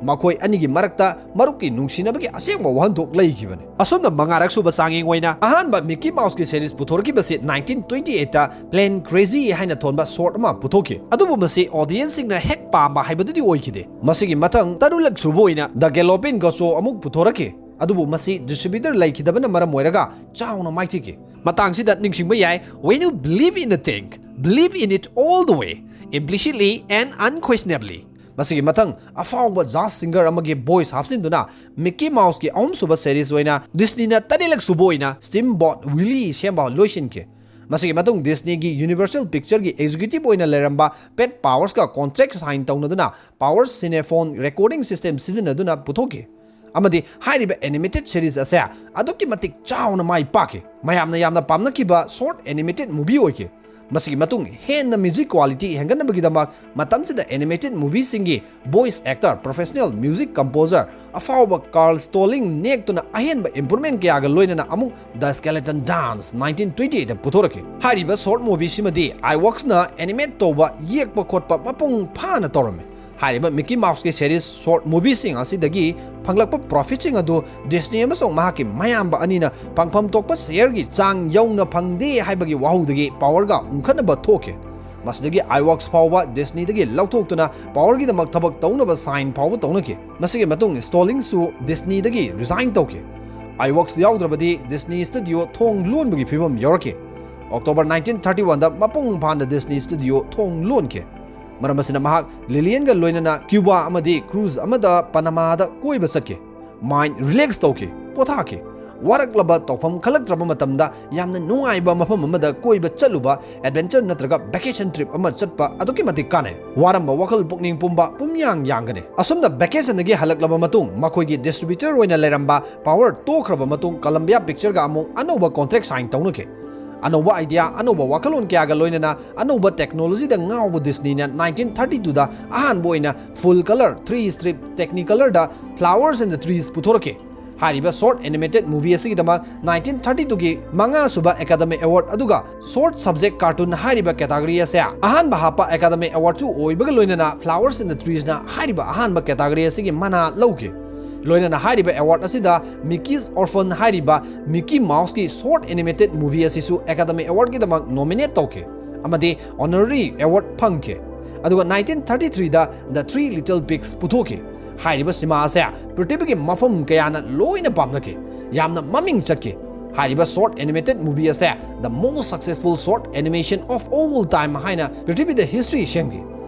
ꯃꯈꯣꯏ ꯑꯅꯤꯒꯤ ꯃꯔꯛꯇ ꯃꯔꯨꯞꯀꯤ ꯅꯨꯡꯁꯤꯅꯕꯒꯤ ꯑꯁꯦꯡꯕ ꯋꯥꯍꯟꯊꯣꯛ ꯂꯩꯈꯤꯕꯅꯤ꯫ ꯑꯁꯨꯝꯅ ꯃꯉꯥꯔꯛ ꯁꯨꯕ ꯆꯥꯡꯌꯦꯡ ꯑꯣꯏꯅ ꯑꯍꯥꯟꯕ ꯃꯤꯀꯤ ꯃꯥꯎꯁꯀꯤ ꯁꯦꯔꯤꯁ ꯄꯨꯊꯣꯔꯛꯈꯤꯕꯁꯤ ꯅꯥꯏꯟꯇꯤꯟ ꯇ꯭ꯋꯦꯟꯇꯤ ꯑꯩꯠꯇ Plane Crazy ꯍꯥꯏꯅ ꯊꯣꯟꯕ ꯁꯣꯔꯠ ꯑꯃ ꯄꯨꯊꯣꯛꯈꯤ꯫ ꯑꯗꯨꯕꯨ ꯃꯁꯤ ꯑꯣꯗꯤꯌꯦꯟꯁꯁꯤꯡꯅ ꯍꯦꯛ ꯄꯥꯝꯕ ꯍꯥꯏꯕꯗꯨꯗꯤ ꯑꯣꯏꯈꯤꯗꯦ꯫ ꯃꯁꯤꯒꯤ ꯃꯊꯪ ꯇꯔꯨꯛꯂꯛ ꯁꯨꯕ ꯑꯣꯏꯅ The Galloping Gaucho ꯑꯃꯨꯛ ꯄꯨꯊꯣꯔꯛꯈꯤ꯫ ꯑꯗꯨꯕꯨ ꯃꯁꯤ ꯗꯤꯁꯇ꯭ꯔꯤꯕ꯭ꯌꯨꯇꯔ ꯂꯩꯈꯤꯗꯕꯅ ꯃꯔꯝ ꯑꯣꯏꯔꯒ ꯆꯥꯎꯅ ꯃꯥꯏꯊꯤꯈꯤ꯫ ꯃꯇꯥꯡꯁꯤꯗ ꯅꯤꯡꯁꯤꯡꯕ ꯌꯥꯏ, "When you believe in a thing, believe in it all the way, implicitly and unquestionably." ꯃꯁꯤꯒꯤ ꯃꯊꯪ ꯑꯐꯥꯎꯕ ꯖꯥꯖ ꯁꯤꯡꯒꯔ ꯑꯃꯒꯤ ꯚꯣꯏꯁ ꯍꯥꯞꯆꯤꯟꯗꯨꯅ ꯃꯤꯀꯤ ꯃꯥꯎꯁꯀꯤ ꯑꯍꯨꯝꯁꯨꯕ ꯁꯦꯔꯤꯁ ꯑꯣꯏꯅ ꯗꯤꯁꯅꯤꯅ ꯇꯔꯦꯠꯂꯛ ꯁꯨꯕ ꯑꯣꯏꯅ Steamboat Willie ꯁꯦꯝꯕ ꯂꯣꯏꯁꯤꯟꯈꯤ꯫ ꯃꯁꯤꯒꯤ ꯃꯇꯨꯡ ꯗꯤꯁꯅꯤꯒꯤ ꯌꯨꯅꯤꯚꯔꯁꯦꯜ ꯄꯤꯛꯆꯔꯒꯤ ꯑꯦꯛꯖꯤꯀ꯭ꯌꯨꯇꯤꯚ ꯑꯣꯏꯅ ꯂꯩꯔꯝꯕ ꯄꯦꯠ ꯄꯥꯋꯔꯁꯀ ꯀꯣꯟꯇ꯭ꯔꯦꯛ ꯁꯥꯏꯟ ꯇꯧꯅꯗꯨꯅ Power Cinephone recording system ꯁꯤꯖꯤꯟꯅꯗꯨꯅ ꯄꯨꯊꯣꯛꯈꯤ꯫ ꯑꯃꯗꯤ ꯍꯥꯏꯔꯤꯕ ꯑꯦꯅꯤꯃꯦꯇꯦꯗ ꯁꯤꯔꯤꯁ ꯑꯁꯦ ꯑꯗꯨꯛꯀꯤ ꯃꯇꯤꯛ ꯆꯥꯎꯅ ꯃꯥꯏ ꯄꯥꯛꯈꯤ꯫ ꯃꯌꯥꯝꯅ ꯌꯥꯝꯅ ꯄꯥꯝꯅꯈꯤꯕ ꯁꯣꯔꯠ ꯑꯦꯅꯤꯃꯦꯇꯦꯗ ꯃꯨꯚꯤ ꯑꯣꯏꯈꯤ꯫ ꯃꯁꯤꯒꯤ ꯃꯇꯨꯡ ꯍꯦꯟꯅ ꯃ꯭ꯌꯨꯖꯤꯛ ꯀ꯭ꯋꯥꯂꯤꯇꯤ ꯍꯦꯟꯒꯠꯅꯕꯒꯤꯗꯃꯛ ꯃꯇꯝꯁꯤꯗ ꯑꯦꯅꯤꯃꯦꯇꯦꯗ ꯃꯨꯚꯤꯁꯤꯡꯒꯤ voice actor, professional music composer ꯑꯐꯥꯎꯕ ꯀꯥꯔꯜ ꯁ꯭ꯇꯣꯂꯤꯡ ꯅꯦꯛꯇꯨꯅ ꯑꯍꯦꯟꯕ ꯏꯝꯄ꯭ꯔꯨꯚꯃꯦꯟ ꯀꯌꯥꯒ ꯂꯣꯏꯅꯅ ꯑꯃꯨꯛ The Skeleton Dance nineteen twenty ꯑꯩꯠꯇ ꯄꯨꯊꯣꯔꯛꯈꯤ꯫ ꯍꯥꯏꯔꯤꯕ ꯁꯣꯔꯠ ꯃꯨꯚꯤꯁꯤꯃꯗꯤ ꯑꯥꯏꯋꯥꯛꯁꯅ ꯑꯦꯅꯤꯃꯦꯠ ꯇꯧꯕ, ꯌꯦꯛꯄ ꯈꯣꯠꯄ ꯃꯄꯨꯡ ꯐꯥꯅ ꯇꯧꯔꯝꯃꯤ꯫ ꯍꯥꯏꯔꯤꯕ ꯃꯤꯀꯤ ꯃꯥꯎꯁꯀꯤ ꯁꯦꯔꯤꯁ ꯁꯣꯔꯠ ꯃꯨꯚꯤꯁꯤꯡ ꯑꯁꯤꯗꯒꯤ ꯐꯪꯂꯛꯄ ꯄ꯭ꯔꯣꯐꯤꯠꯁꯤꯡ ꯑꯗꯨ ꯗꯤꯁꯅꯤ ꯑꯃꯁꯨꯡ ꯃꯍꯥꯛꯀꯤ ꯃꯌꯥꯝꯕ ꯑꯅꯤꯅ ꯐꯪꯐꯝ ꯊꯣꯛꯄ ꯁꯦꯌꯔꯒꯤ ꯆꯥꯡ ꯌꯧꯅ ꯐꯪꯗꯦ ꯍꯥꯏꯕꯒꯤ ꯋꯥꯍꯧꯗꯒꯤ ꯄꯥꯋꯔꯒ ꯎꯪꯈꯠꯅꯕ ꯊꯣꯛꯈꯤ꯫ ꯃꯁꯤꯗꯒꯤ ꯑꯥꯏꯋꯥꯛꯁ ꯐꯥꯎꯕ ꯗꯤꯁꯅꯤꯗꯒꯤ ꯂꯧꯊꯣꯛꯇꯨꯅ ꯄꯥꯋꯔꯒꯤꯗꯃꯛ ꯊꯕꯛ ꯇꯧꯅꯕ ꯁꯥꯏꯟ ꯐꯥꯎꯕ ꯇꯧꯅꯈꯤ꯫ ꯃꯁꯤꯒꯤ ꯃꯇꯨꯡ ꯁ꯭ꯇꯣꯂꯤꯡꯁꯨ ꯗꯤꯁꯅꯤꯗꯒꯤ ꯔꯤꯖꯥꯏꯟ ꯇꯧꯈꯤ꯫ ꯑꯥꯏꯋꯥꯛꯁ ꯌꯥꯎꯗ꯭ꯔꯕꯗꯤ ꯗꯤꯁꯅꯤ ꯁ꯭ꯇꯨꯗꯤꯑꯣ ꯊꯣꯡ ꯂꯣꯟꯕꯒꯤ ꯐꯤꯕꯝ ꯌꯧꯔꯛꯈꯤ꯫ ꯑꯣꯛꯇꯣꯕꯔ ꯅꯥꯏꯟꯇꯤꯟ ꯊꯥꯔꯇꯤ ꯋꯥꯟꯗ ꯃꯄꯨꯡ ꯐꯥꯅ ꯗꯤꯁꯅꯤ ꯁ꯭ꯇꯨꯗꯤꯑꯣ ꯊꯣꯡ ꯂꯣꯟꯈꯤ꯫ ꯃꯔꯝ ꯑꯁꯤꯅ ꯃꯍꯥꯛ ꯂꯤꯂꯤꯌꯟꯒ ꯂꯣꯏꯅꯅ ꯀ꯭ꯌꯨꯕꯥ ꯑꯃꯗꯤ ꯀ꯭ꯔꯨꯖ ꯑꯃꯗ ꯄꯅꯃꯥꯗ ꯀꯣꯏꯕ ꯆꯠꯈꯤ꯫ ꯃꯥꯏꯟꯗ ꯔꯤꯂꯦꯛꯁ ꯇꯧꯈꯤ, ꯄꯣꯊꯥꯈꯤ꯫ ꯋꯥꯔꯛꯂꯕ ꯇꯧꯐꯝ ꯈꯜꯂꯛꯇ꯭ꯔꯕ ꯃꯇꯝꯗ ꯌꯥꯝꯅ ꯅꯨꯡꯉꯥꯏꯕ ꯃꯐꯝ ꯑꯃꯗ ꯀꯣꯏꯕ ꯆꯠꯂꯨꯕ, ꯑꯦꯗꯚꯦꯟꯆꯔ ꯅꯠꯇ꯭ꯔꯒ ꯚꯦꯀꯦꯁꯟ ꯇ꯭ꯔꯤꯞ ꯑꯃ ꯆꯠꯄ ꯑꯗꯨꯛꯀꯤ ꯃꯇꯤꯛ ꯀꯥꯟꯅꯩ꯫ ꯋꯥꯔꯝꯕ ꯋꯥꯈꯜ ꯄꯨꯛꯅꯤꯡ ꯄꯨꯝꯕ ꯄꯨꯝꯌꯥꯡ ꯌꯥꯡꯒꯅꯤ꯫ ꯑꯁꯨꯝꯅ ꯚꯦꯀꯦꯁꯟꯗꯒꯤ ꯍꯜꯂꯛꯂꯕ ꯃꯇꯨꯡ ꯃꯈꯣꯏꯒꯤ ꯗꯤꯁꯇ꯭ꯔꯤꯕ꯭ꯌꯨꯇꯔ ꯑꯣꯏꯅ ꯂꯩꯔꯝꯕ ꯄꯥꯋꯔ ꯇꯣꯛꯈ꯭ꯔꯕ ꯃꯇꯨꯡ ꯀꯂꯝꯕꯤꯌꯥ ꯄꯤꯛꯆꯔꯒ ꯑꯃꯨꯛ ꯑꯅꯧꯕ ꯀꯣꯟꯇ꯭ꯔꯦꯛ ꯁꯥꯏꯟ ꯇꯧꯅꯈꯤ꯫ ꯑꯅꯧꯕ ꯑꯥꯏꯗꯤꯌꯥ, ꯑꯅꯧꯕ ꯋꯥꯈꯜꯂꯣꯟ ꯀꯌꯥꯒ ꯂꯣꯏꯅꯅ ꯑꯅꯧꯕ ꯇꯦꯛꯅꯣꯂꯣꯖꯤꯗ ꯉꯥꯎꯕ ꯗꯤꯁꯅꯤꯅ ꯅꯥꯏꯟꯇꯤꯟ ꯊꯥꯔꯇꯤ ꯇꯨꯗ ꯑꯍꯥꯟꯕ ꯑꯣꯏꯅ ꯐꯨꯜ ꯀꯂꯔ ꯊ꯭ꯔꯤ ꯁ꯭ꯇ꯭ꯔꯤꯞ ꯇꯦꯛꯅꯤꯀꯂꯔꯗ Flowers and the Trees ꯄꯨꯊꯣꯔꯛꯈꯤ꯫ ꯍꯥꯏꯔꯤꯕ short animated movie ꯑꯁꯤꯒꯤꯗꯃꯛ nineteen thirty twoꯒꯤ ꯃꯉꯥꯁꯨꯕ Academy Award ꯑꯗꯨꯒ short subject cartoon ꯍꯥꯏꯔꯤꯕ category ꯑꯁꯦ ꯑꯍꯥꯟꯕ ꯍꯥꯞꯄ Academy Awardꯁꯨ ꯑꯣꯏꯕꯒ ꯂꯣꯏꯅꯅ Flowers in the Treesꯅ ꯍꯥꯏꯔꯤꯕ ꯑꯍꯥꯟꯕ category ꯑꯁꯤꯒꯤ ꯃꯅꯥ ꯂꯧꯈꯤ꯫ ꯂꯣꯏꯅꯅ ꯍꯥꯏꯔꯤꯕ award ꯑꯁꯤꯗ Mickey's Orphan ꯍꯥꯏꯔꯤꯕ Mickey Mouseꯀꯤ short animated movie ꯑꯁꯤꯁꯨ Academy Awardꯀꯤꯗꯃꯛ nominate ꯇꯧꯈꯤ ꯑꯃꯗꯤ honorary award ꯐꯪꯈꯤ꯫ ꯑꯗꯨꯒ nineteen thirty threeꯗ The Three Little Pigs ꯄꯨꯊꯣꯛꯈꯤ꯫ ꯍꯥꯏꯔꯤꯕ ꯁꯤꯃꯥ ꯑꯁꯦ ꯄ꯭ꯔꯤꯊꯤꯕꯤꯒꯤ ꯃꯐꯝ ꯀꯌꯥꯅ ꯂꯣꯏꯅ ꯄꯥꯝꯅꯈꯤ, ꯌꯥꯝꯅ ꯃꯃꯤꯡ ꯆꯠꯈꯤ꯫ ꯍꯥꯏꯔꯤꯕ short animated movie ꯑꯁꯦ the most successful short animation of all time ꯍꯥꯏꯅ ꯄ꯭ꯔꯤꯊꯤꯕꯤꯗ history ꯁꯦꯝꯈꯤ꯫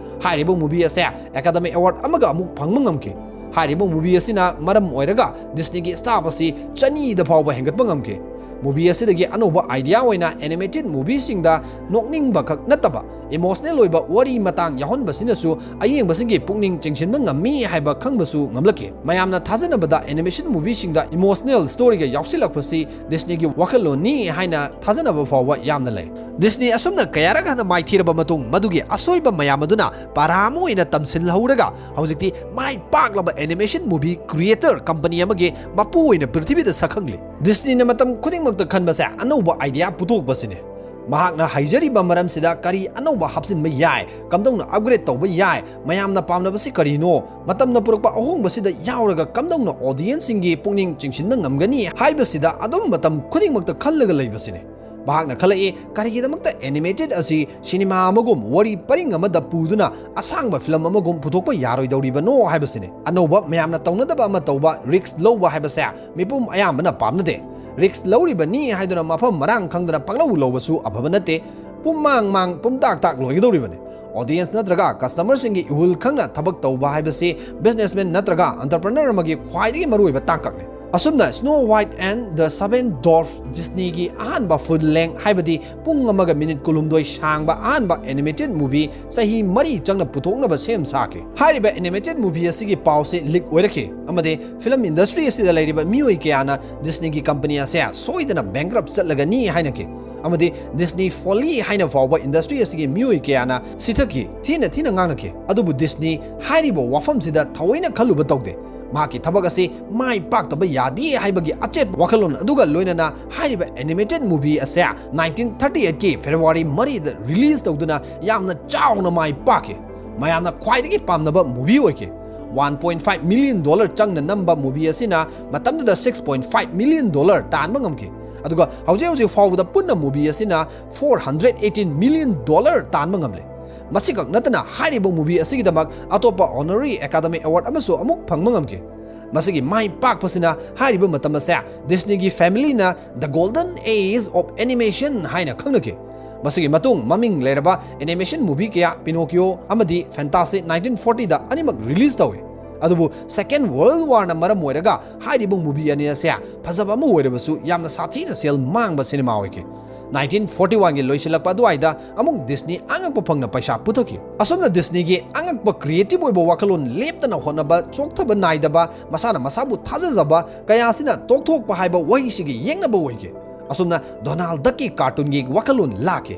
ꯍꯥꯏꯔꯤꯕ movie ꯑꯁꯦ Academy Award ꯑꯃꯒ ꯑꯃꯨꯛ ꯐꯪꯕ ꯉꯝꯈꯤ꯫ ꯍꯥꯏꯔꯤꯕ movie ꯑꯁꯤꯅ ꯃꯔꯝ ꯑꯣꯏꯔꯒ Disneyꯒꯤ staff ꯑꯁꯤ ꯆꯅꯤꯗ ꯐꯥꯎꯕ ꯍꯦꯟꯒꯠꯄ ꯉꯝꯈꯤ꯫ Movie ꯑꯁꯤꯗꯒꯤ ꯑꯅꯧꯕ idea ꯑꯣꯏꯅ animated movieꯁꯤꯡꯗ ꯅꯣꯛꯅꯤꯡꯕ ꯈꯛ ꯅꯠꯇꯕ emotional ꯑꯣꯏꯕ ꯋꯥꯔꯤ ꯃꯇꯥꯡ ꯌꯥꯎꯍꯟꯕꯁꯤꯅꯁꯨ ꯑꯌꯦꯡꯕꯁꯤꯡꯒꯤ ꯄꯨꯛꯅꯤꯡ ꯆꯤꯡꯁꯤꯟꯕ ꯉꯝꯃꯤ ꯍꯥꯏꯕ ꯈꯪꯕꯁꯨ ꯉꯝꯂꯛꯈꯤ꯫ ꯃꯌꯥꯝꯅ ꯊꯥꯖꯅꯕꯗ animation movieꯁꯤꯡꯗ emotional storyꯒ ꯌꯥꯎꯁꯤꯜꯂꯛꯄꯁꯤ Disneyꯒꯤ ꯋꯥꯈꯜꯂꯣꯟꯅꯤ ꯍꯥꯏꯅ ꯊꯥꯖꯅꯕ ꯐꯥꯎꯕ ꯌꯥꯝꯅ ꯂꯩ꯫ Disney ꯑꯁꯨꯝꯅ ꯀꯌꯥꯔꯛ ꯍꯟꯅ ꯃꯥꯏꯊꯤꯔꯕ ꯃꯇꯨꯡ, ꯃꯗꯨꯒꯤ ꯑꯁꯣꯏꯕ ꯃꯌꯥꯝ ꯑꯗꯨꯅ ꯄꯔꯥ ꯑꯃ ꯑꯣꯏꯅ ꯇꯝꯁꯤꯜꯍꯧꯔꯒ ꯍꯧꯖꯤꯛꯇꯤ ꯃꯥꯏ ꯄꯥꯛꯂꯕ animation movie creator company ꯑꯃꯒꯤ ꯃꯄꯨ ꯑꯣꯏꯅ ꯄ꯭ꯔꯤꯊꯤꯕꯤꯗ ꯁꯛꯈꯪꯂꯤ꯫ Disneyꯅ ꯃꯇꯝ ꯈꯨꯗꯤꯡꯃꯛꯇ ꯈꯟꯕꯁꯦ ꯑꯅꯧꯕ idea ꯄꯨꯊꯣꯛꯄꯁꯤꯅꯤ꯫ ꯃꯍꯥꯛꯅ ꯍꯩꯖꯔꯤꯕ ꯃꯔꯝꯁꯤꯗ ꯀꯔꯤ ꯑꯅꯧꯕ ꯍꯥꯞꯆꯤꯟꯕ ꯌꯥꯏ, ꯀꯝꯗꯧꯅ upgrade ꯇꯧꯕ ꯌꯥꯏ, ꯃꯌꯥꯝꯅ ꯄꯥꯝꯅꯕꯁꯤ ꯀꯔꯤꯅꯣ, ꯃꯇꯝꯅ ꯄꯨꯔꯛꯄ ꯑꯍꯣꯡꯕꯁꯤꯗ ꯌꯥꯎꯔꯒ ꯀꯝꯗꯧꯅ audienceꯁꯤꯡꯒꯤ ꯄꯨꯛꯅꯤꯡ ꯆꯤꯡꯁꯤꯟꯕ ꯉꯝꯒꯅꯤ ꯍꯥꯏꯕꯁꯤꯗ ꯑꯗꯨꯝ ꯃꯇꯝ ꯈꯨꯗꯤꯡꯃꯛꯇ ꯈꯜꯂꯒ ꯂꯩꯕꯁꯤꯅꯤ꯫ ꯃꯍꯥꯛꯅ ꯈꯜꯂꯛꯏ, ꯀꯔꯤꯒꯤꯗꯃꯛꯇ animated ꯑꯁꯤ ꯁꯤꯅꯦꯃꯥ ꯑꯃꯒꯨꯝ ꯋꯥꯔꯤ ꯄꯔꯤꯡ ꯑꯃꯗ ꯄꯨꯗꯨꯅ ꯑꯁꯥꯡꯕ film ꯑꯃꯒꯨꯝ ꯄꯨꯊꯣꯛꯄ ꯌꯥꯔꯣꯏꯗꯧꯔꯤꯕꯅꯣ ꯍꯥꯏꯕꯁꯤꯅꯤ꯫ ꯑꯅꯧꯕ, ꯃꯌꯥꯝꯅ ꯇꯧꯅꯗꯕ ꯑꯃ ꯇꯧꯕ, risk ꯂꯧꯕ ꯍꯥꯏꯕꯁꯦ ꯃꯤꯄꯨꯝ ꯑꯌꯥꯝꯕꯅ ꯄꯥꯝꯅꯗꯦ꯫ Risk ꯂꯧꯔꯤꯕꯅꯤ ꯍꯥꯏꯗꯨꯅ ꯃꯐꯝ ꯃꯔꯥꯡ ꯈꯪꯗꯅ ꯄꯪꯂꯧ ꯂꯧꯕꯁꯨ ꯑꯐꯕ ꯅꯠꯇꯦ꯫ ꯄꯨꯝꯃꯥꯡ ꯃꯥꯡ ꯄꯨꯝꯇꯥꯛ ꯇꯥꯛ ꯂꯣꯏꯒꯗꯧꯔꯤꯕꯅꯤ꯫ Audience ꯅꯠꯇ꯭ꯔꯒ customerꯁꯤꯡꯒꯤ ꯏꯍꯨꯜ ꯈꯪꯅ ꯊꯕꯛ ꯇꯧꯕ ꯍꯥꯏꯕꯁꯤ businessman ꯅꯠꯇ꯭ꯔꯒ entrepreneur ꯑꯃꯒꯤ ꯈ꯭ꯋꯥꯏꯗꯒꯤ ꯃꯔꯨꯑꯣꯏꯕ ꯇꯥꯡꯀꯛꯅꯤ꯫ ꯑꯁꯨꯝꯅ Snow White and the Seven Dwarfs Disneyꯒꯤ ꯑꯍꯥꯟꯕ full length ꯍꯥꯏꯕꯗꯤ ꯄꯨꯡ ꯑꯃꯒ minute ꯀꯨꯟꯍꯨꯝꯗꯣꯏ ꯁꯥꯡꯕ ꯑꯍꯥꯟꯕ animated movie ꯆꯍꯤ ꯃꯔꯤ ꯆꯪꯅ ꯄꯨꯊꯣꯛꯅꯕ ꯁꯦꯝ ꯁꯥꯈꯤ꯫ ꯍꯥꯏꯔꯤꯕ animated movie ꯑꯁꯤꯒꯤ ꯄꯥꯎꯁꯤ leak ꯑꯣꯏꯔꯛꯈꯤ ꯑꯃꯗꯤ film industry ꯑꯁꯤꯗ ꯂꯩꯔꯤꯕ ꯃꯤꯑꯣꯏ ꯀꯌꯥꯅ Disneyꯒꯤ company ꯑꯁꯦ ꯁꯣꯏꯗꯅ bankrupt ꯆꯠꯂꯒꯅꯤ ꯍꯥꯏꯅꯈꯤ꯫ ꯑꯃꯗꯤ Disney folly ꯍꯥꯏꯅ ꯐꯥꯎꯕ industry ꯑꯁꯤꯒꯤ ꯃꯤꯑꯣꯏ ꯀꯌꯥꯅ ꯁꯤꯊꯈꯤ, ꯊꯤꯅ ꯊꯤꯅ ꯉꯥꯡꯅꯈꯤ꯫ ꯑꯗꯨꯕꯨ Disney ꯍꯥꯏꯔꯤꯕ ꯋꯥꯐꯝꯁꯤꯗ ꯊꯑꯣꯏꯅ ꯈꯜꯂꯨꯕ ꯇꯧꯗꯦ꯫ ꯃꯍꯥꯛꯀꯤ ꯊꯕꯛ ꯑꯁꯤ ꯃꯥꯏ ꯄꯥꯛꯇꯕ ꯌꯥꯗꯦ ꯍꯥꯏꯕꯒꯤ ꯑꯆꯦꯠꯄ ꯋꯥꯈꯜꯂꯣꯟ ꯑꯗꯨꯒ ꯂꯣꯏꯅꯅ ꯍꯥꯏꯔꯤꯕ animated movie ꯑꯁꯦ nineteen thirty eight ꯀꯤ February ꯃꯔꯤꯗ release ꯇꯧꯗꯨꯅ ꯌꯥꯝꯅ ꯆꯥꯎꯅ ꯃꯥꯏ ꯄꯥꯛꯈꯤ꯫ ꯃꯌꯥꯝꯅ ꯈ꯭ꯋꯥꯏꯗꯒꯤ ꯄꯥꯝꯅꯕ movie ꯑꯣꯏꯈꯤ꯫ One point five million dollar ꯆꯪꯅ ꯅꯝꯕ movie ꯑꯁꯤꯅ ꯃꯇꯝꯗꯨꯗ six point five million dollar ꯇꯥꯟꯕ ꯉꯝꯈꯤ꯫ ꯑꯗꯨꯒ ꯍꯧꯖꯤꯛ ꯍꯧꯖꯤꯛ ꯐꯥꯎꯕꯗ ꯄꯨꯟꯅ movie ꯑꯁꯤꯅ four hundred eighteen million dollar ꯇꯥꯟꯕ ꯉꯝꯂꯦ꯫ ꯃꯁꯤꯈꯛ ꯅꯠꯇꯅ ꯍꯥꯏꯔꯤꯕ movie ꯑꯁꯤꯒꯤꯗꯃꯛ ꯑꯇꯣꯞꯄ honorary Academy Award ꯑꯃꯁꯨ ꯑꯃꯨꯛ ꯐꯪꯕ ꯉꯝꯈꯤ꯫ ꯃꯁꯤꯒꯤ ꯃꯥꯏ ꯄꯥꯛꯄꯁꯤꯅ ꯍꯥꯏꯔꯤꯕ ꯃꯇꯝ ꯑꯁꯦ Disneyꯒꯤ familyꯅ The Golden Age of Animation ꯍꯥꯏꯅ ꯈꯪꯅꯈꯤ꯫ ꯃꯁꯤꯒꯤ ꯃꯇꯨꯡ ꯃꯃꯤꯡ ꯂꯩꯔꯕ animation movie ꯀꯌꯥ Pinocchio ꯑꯃꯗꯤ Fantastic nineteen fortyꯗ ꯑꯅꯤꯃꯛ release ꯇꯧꯏ꯫ ꯑꯗꯨꯕꯨ Second World Warꯅ ꯃꯔꯝ ꯑꯣꯏꯔꯒ ꯍꯥꯏꯔꯤꯕ movie ꯑꯅꯤ ꯑꯁꯦ ꯐꯖꯕ ꯑꯃ ꯑꯣꯏꯔꯕꯁꯨ ꯌꯥꯝꯅ ꯁꯥꯊꯤꯅ ꯁꯦꯜ ꯃꯥꯡꯕ cinema ꯑꯣꯏꯈꯤ꯫ Nineteen forty oneꯒꯤ ꯂꯣꯏꯁꯤꯜꯂꯛꯄ ꯑꯗꯨꯋꯥꯏꯗ ꯑꯃꯨꯛ Disney ꯑꯉꯛꯄ ꯐꯪꯅ ꯄꯩꯁꯥ ꯄꯨꯊꯣꯛꯈꯤ꯫ ꯑꯁꯨꯝꯅ Disneyꯒꯤ ꯑꯉꯛꯄ creative ꯑꯣꯏꯕ ꯋꯥꯈꯜꯂꯣꯟ ꯂꯦꯞꯇꯅ ꯍꯣꯠꯅꯕ, ꯆꯣꯛꯊꯕ ꯅꯥꯏꯗꯕ, ꯃꯁꯥꯅ ꯃꯁꯥꯕꯨ ꯊꯥꯖꯖꯕ ꯀꯌꯥ ꯑꯁꯤꯅ ꯇꯣꯛꯊꯣꯛꯄ ꯍꯥꯏꯕ ꯋꯥꯍꯩꯁꯤꯒꯤ ꯌꯦꯛꯅꯕ ꯑꯣꯏꯈꯤ꯫ ꯑꯁꯨꯝꯅ Donald Duckꯀꯤ cartoonꯒꯤ ꯋꯥꯈꯜꯂꯣꯟ ꯂꯥꯛꯈꯤ꯫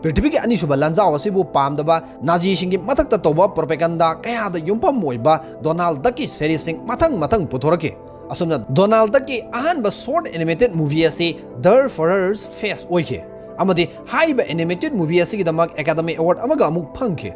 ꯄ꯭ꯔꯤꯊꯤꯕꯤꯒꯤ ꯑꯅꯤꯁꯨꯕ ꯂꯥꯟꯖꯥꯎ ꯑꯁꯤꯕꯨ ꯄꯥꯝꯗꯕ ꯅꯥꯖꯤꯁꯤꯡꯒꯤ ꯃꯊꯛꯇ ꯇꯧꯕ propaganda ꯀꯌꯥꯗ ꯌꯨꯝꯐꯝ ꯑꯣꯏꯕ Donald Duckꯀꯤ seriesꯁꯤꯡ ꯃꯊꯪ ꯃꯊꯪ ꯄꯨꯊꯣꯔꯛꯈꯤ꯫ ꯑꯁꯨꯝꯅ Donald Duckꯀꯤ ꯑꯍꯥꯟꯕ short animated movie ꯑꯁꯤ The Furrier's Fest ꯑꯣꯏꯈꯤ, ꯑꯃꯗꯤ ꯍꯥꯏꯔꯤꯕ animated movie ꯑꯁꯤꯒꯤꯗꯃꯛ Academy Award ꯑꯃꯒ ꯑꯃꯨꯛ ꯐꯪꯈꯤ꯫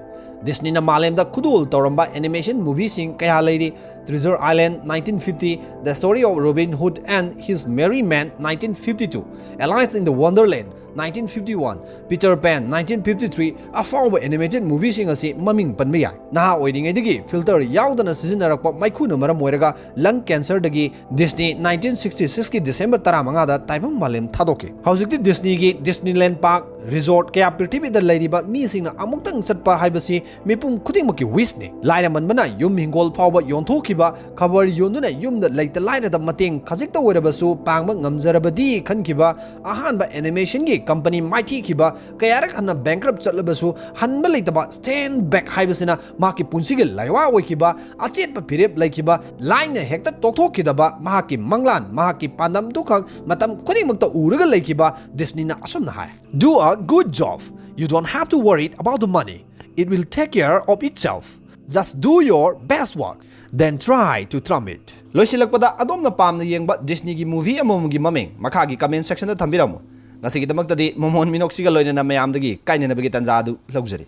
Disneyꯅ ꯃꯥꯂꯦꯝꯗ ꯈꯨꯗꯣꯜ ꯇꯧꯔꯝꯕ animation movieꯁꯤꯡ ꯀꯌꯥ ꯂꯩꯔꯤ: Treasure Island nineteen fifty, The Story of Robin Hood and His Merry Men nineteen fifty two, Alice in the Wonderland nineteen fifty one, Peter Pan nineteen fifty three, ꯑꯐꯥꯎꯕ animated movieꯁꯤꯡ ꯑꯁꯤ ꯃꯃꯤꯡ ꯄꯟꯕ ꯌꯥꯏ꯫ ꯅꯍꯥ ꯑꯣꯏꯔꯤꯉꯩꯗꯒꯤ filter ꯌꯥꯎꯗꯅ ꯁꯤꯖꯤꯟꯅꯔꯛꯄ ꯃꯩꯈꯨꯅ ꯃꯔꯝ ꯑꯣꯏꯔꯒ lung cancerꯗꯒꯤ Disney nineteen sixty sixꯀꯤ December ꯇꯔꯥꯃꯉꯥꯗ ꯇꯥꯏꯕꯪ ꯃꯥꯂꯦꯝ ꯊꯥꯗꯣꯛꯈꯤ꯫ ꯍꯧꯖꯤꯛꯇꯤ Disneyꯒꯤ Disneyland park, resort ꯀꯌꯥ ꯄ꯭ꯔꯤꯊꯤꯕꯤꯗ ꯂꯩꯔꯤꯕ ꯃꯤꯁꯤꯡꯅ ꯑꯃꯨꯛꯇꯪ ꯆꯠꯄ ꯍꯥꯏꯕꯁꯤ ꯃꯤꯄꯨꯝ ꯈꯨꯗꯤꯡꯃꯛꯀꯤ wishꯅꯤ꯫ ꯂꯥꯏꯔꯃꯟꯕꯅ ꯌꯨꯝ ꯍꯤꯡꯒꯣꯜ ꯐꯥꯎꯕ ꯌꯣꯟꯊꯣꯛꯈꯤꯕ, ꯈꯕꯔ ꯌꯣꯟꯗꯨꯅ ꯌꯨꯝꯗ ꯂꯩꯇ ꯂꯥꯏꯔꯗ ꯃꯇꯦꯡ ꯈꯖꯤꯛꯇ ꯑꯣꯏꯔꯕꯁꯨ ꯄꯥꯡꯕ ꯉꯝꯖꯔꯕꯗꯤ ꯈꯟꯈꯤꯕ, ꯑꯍꯥꯟꯕ animationꯒꯤ company ꯃꯥꯏꯊꯤꯈꯤꯕ, ꯀꯌꯥꯔꯛ ꯍꯟꯅ bankrupt ꯆꯠꯂꯕꯁꯨ ꯍꯟꯕ ꯂꯩꯇꯕ stand back ꯍꯥꯏꯕꯁꯤꯅ ꯃꯍꯥꯛꯀꯤ ꯄꯨꯟꯁꯤꯒꯤ ꯂꯥꯏꯋꯥ ꯑꯣꯏꯈꯤꯕ, ꯑꯆꯦꯠꯄ ꯐꯤꯔꯦꯞ ꯂꯩꯈꯤꯕ, ꯂꯥꯏꯅ ꯍꯦꯛꯇ ꯇꯣꯛꯊꯣꯛꯈꯤꯗꯕ ꯃꯍꯥꯛꯀꯤ ꯃꯪꯂꯥꯟ, ꯃꯍꯥꯛꯀꯤ ꯄꯥꯟꯗꯝꯗꯨꯈꯛ ꯃꯇꯝ ꯈꯨꯗꯤꯡꯃꯛꯇ ꯎꯔꯒ ꯂꯩꯈꯤꯕ Disneyꯅ ꯑꯁꯨꯝꯅ ꯍꯥꯏ: "Do a good job. You don't have to worry about the money. It will take care of itself." Just do your best work, then try to trump it. ꯂꯣꯏꯁꯤꯜꯂꯛꯄꯗ, ꯑꯗꯣꯝꯅ ꯄꯥꯝꯅ ꯌꯦꯡꯕ ꯗꯤꯁꯅꯤꯒꯤ movie ꯑꯃꯃꯝꯒꯤ ꯃꯃꯤꯡ ꯃꯈꯥꯒꯤ comment section ꯗ ꯊꯝꯕꯤꯔꯝꯃꯨ꯫ ꯉꯁꯤꯒꯤꯗꯃꯛꯇꯗꯤ ꯃꯣꯃꯣꯟ ꯃꯤꯅꯣꯛꯁꯤꯒ ꯂꯣꯏꯅꯅ ꯃꯌꯥꯝꯗꯒꯤ ꯀꯥꯏꯅꯅꯕꯒꯤ ꯇꯥꯟꯖꯥ ꯑꯗꯨ ꯂꯧꯖꯔꯤ꯫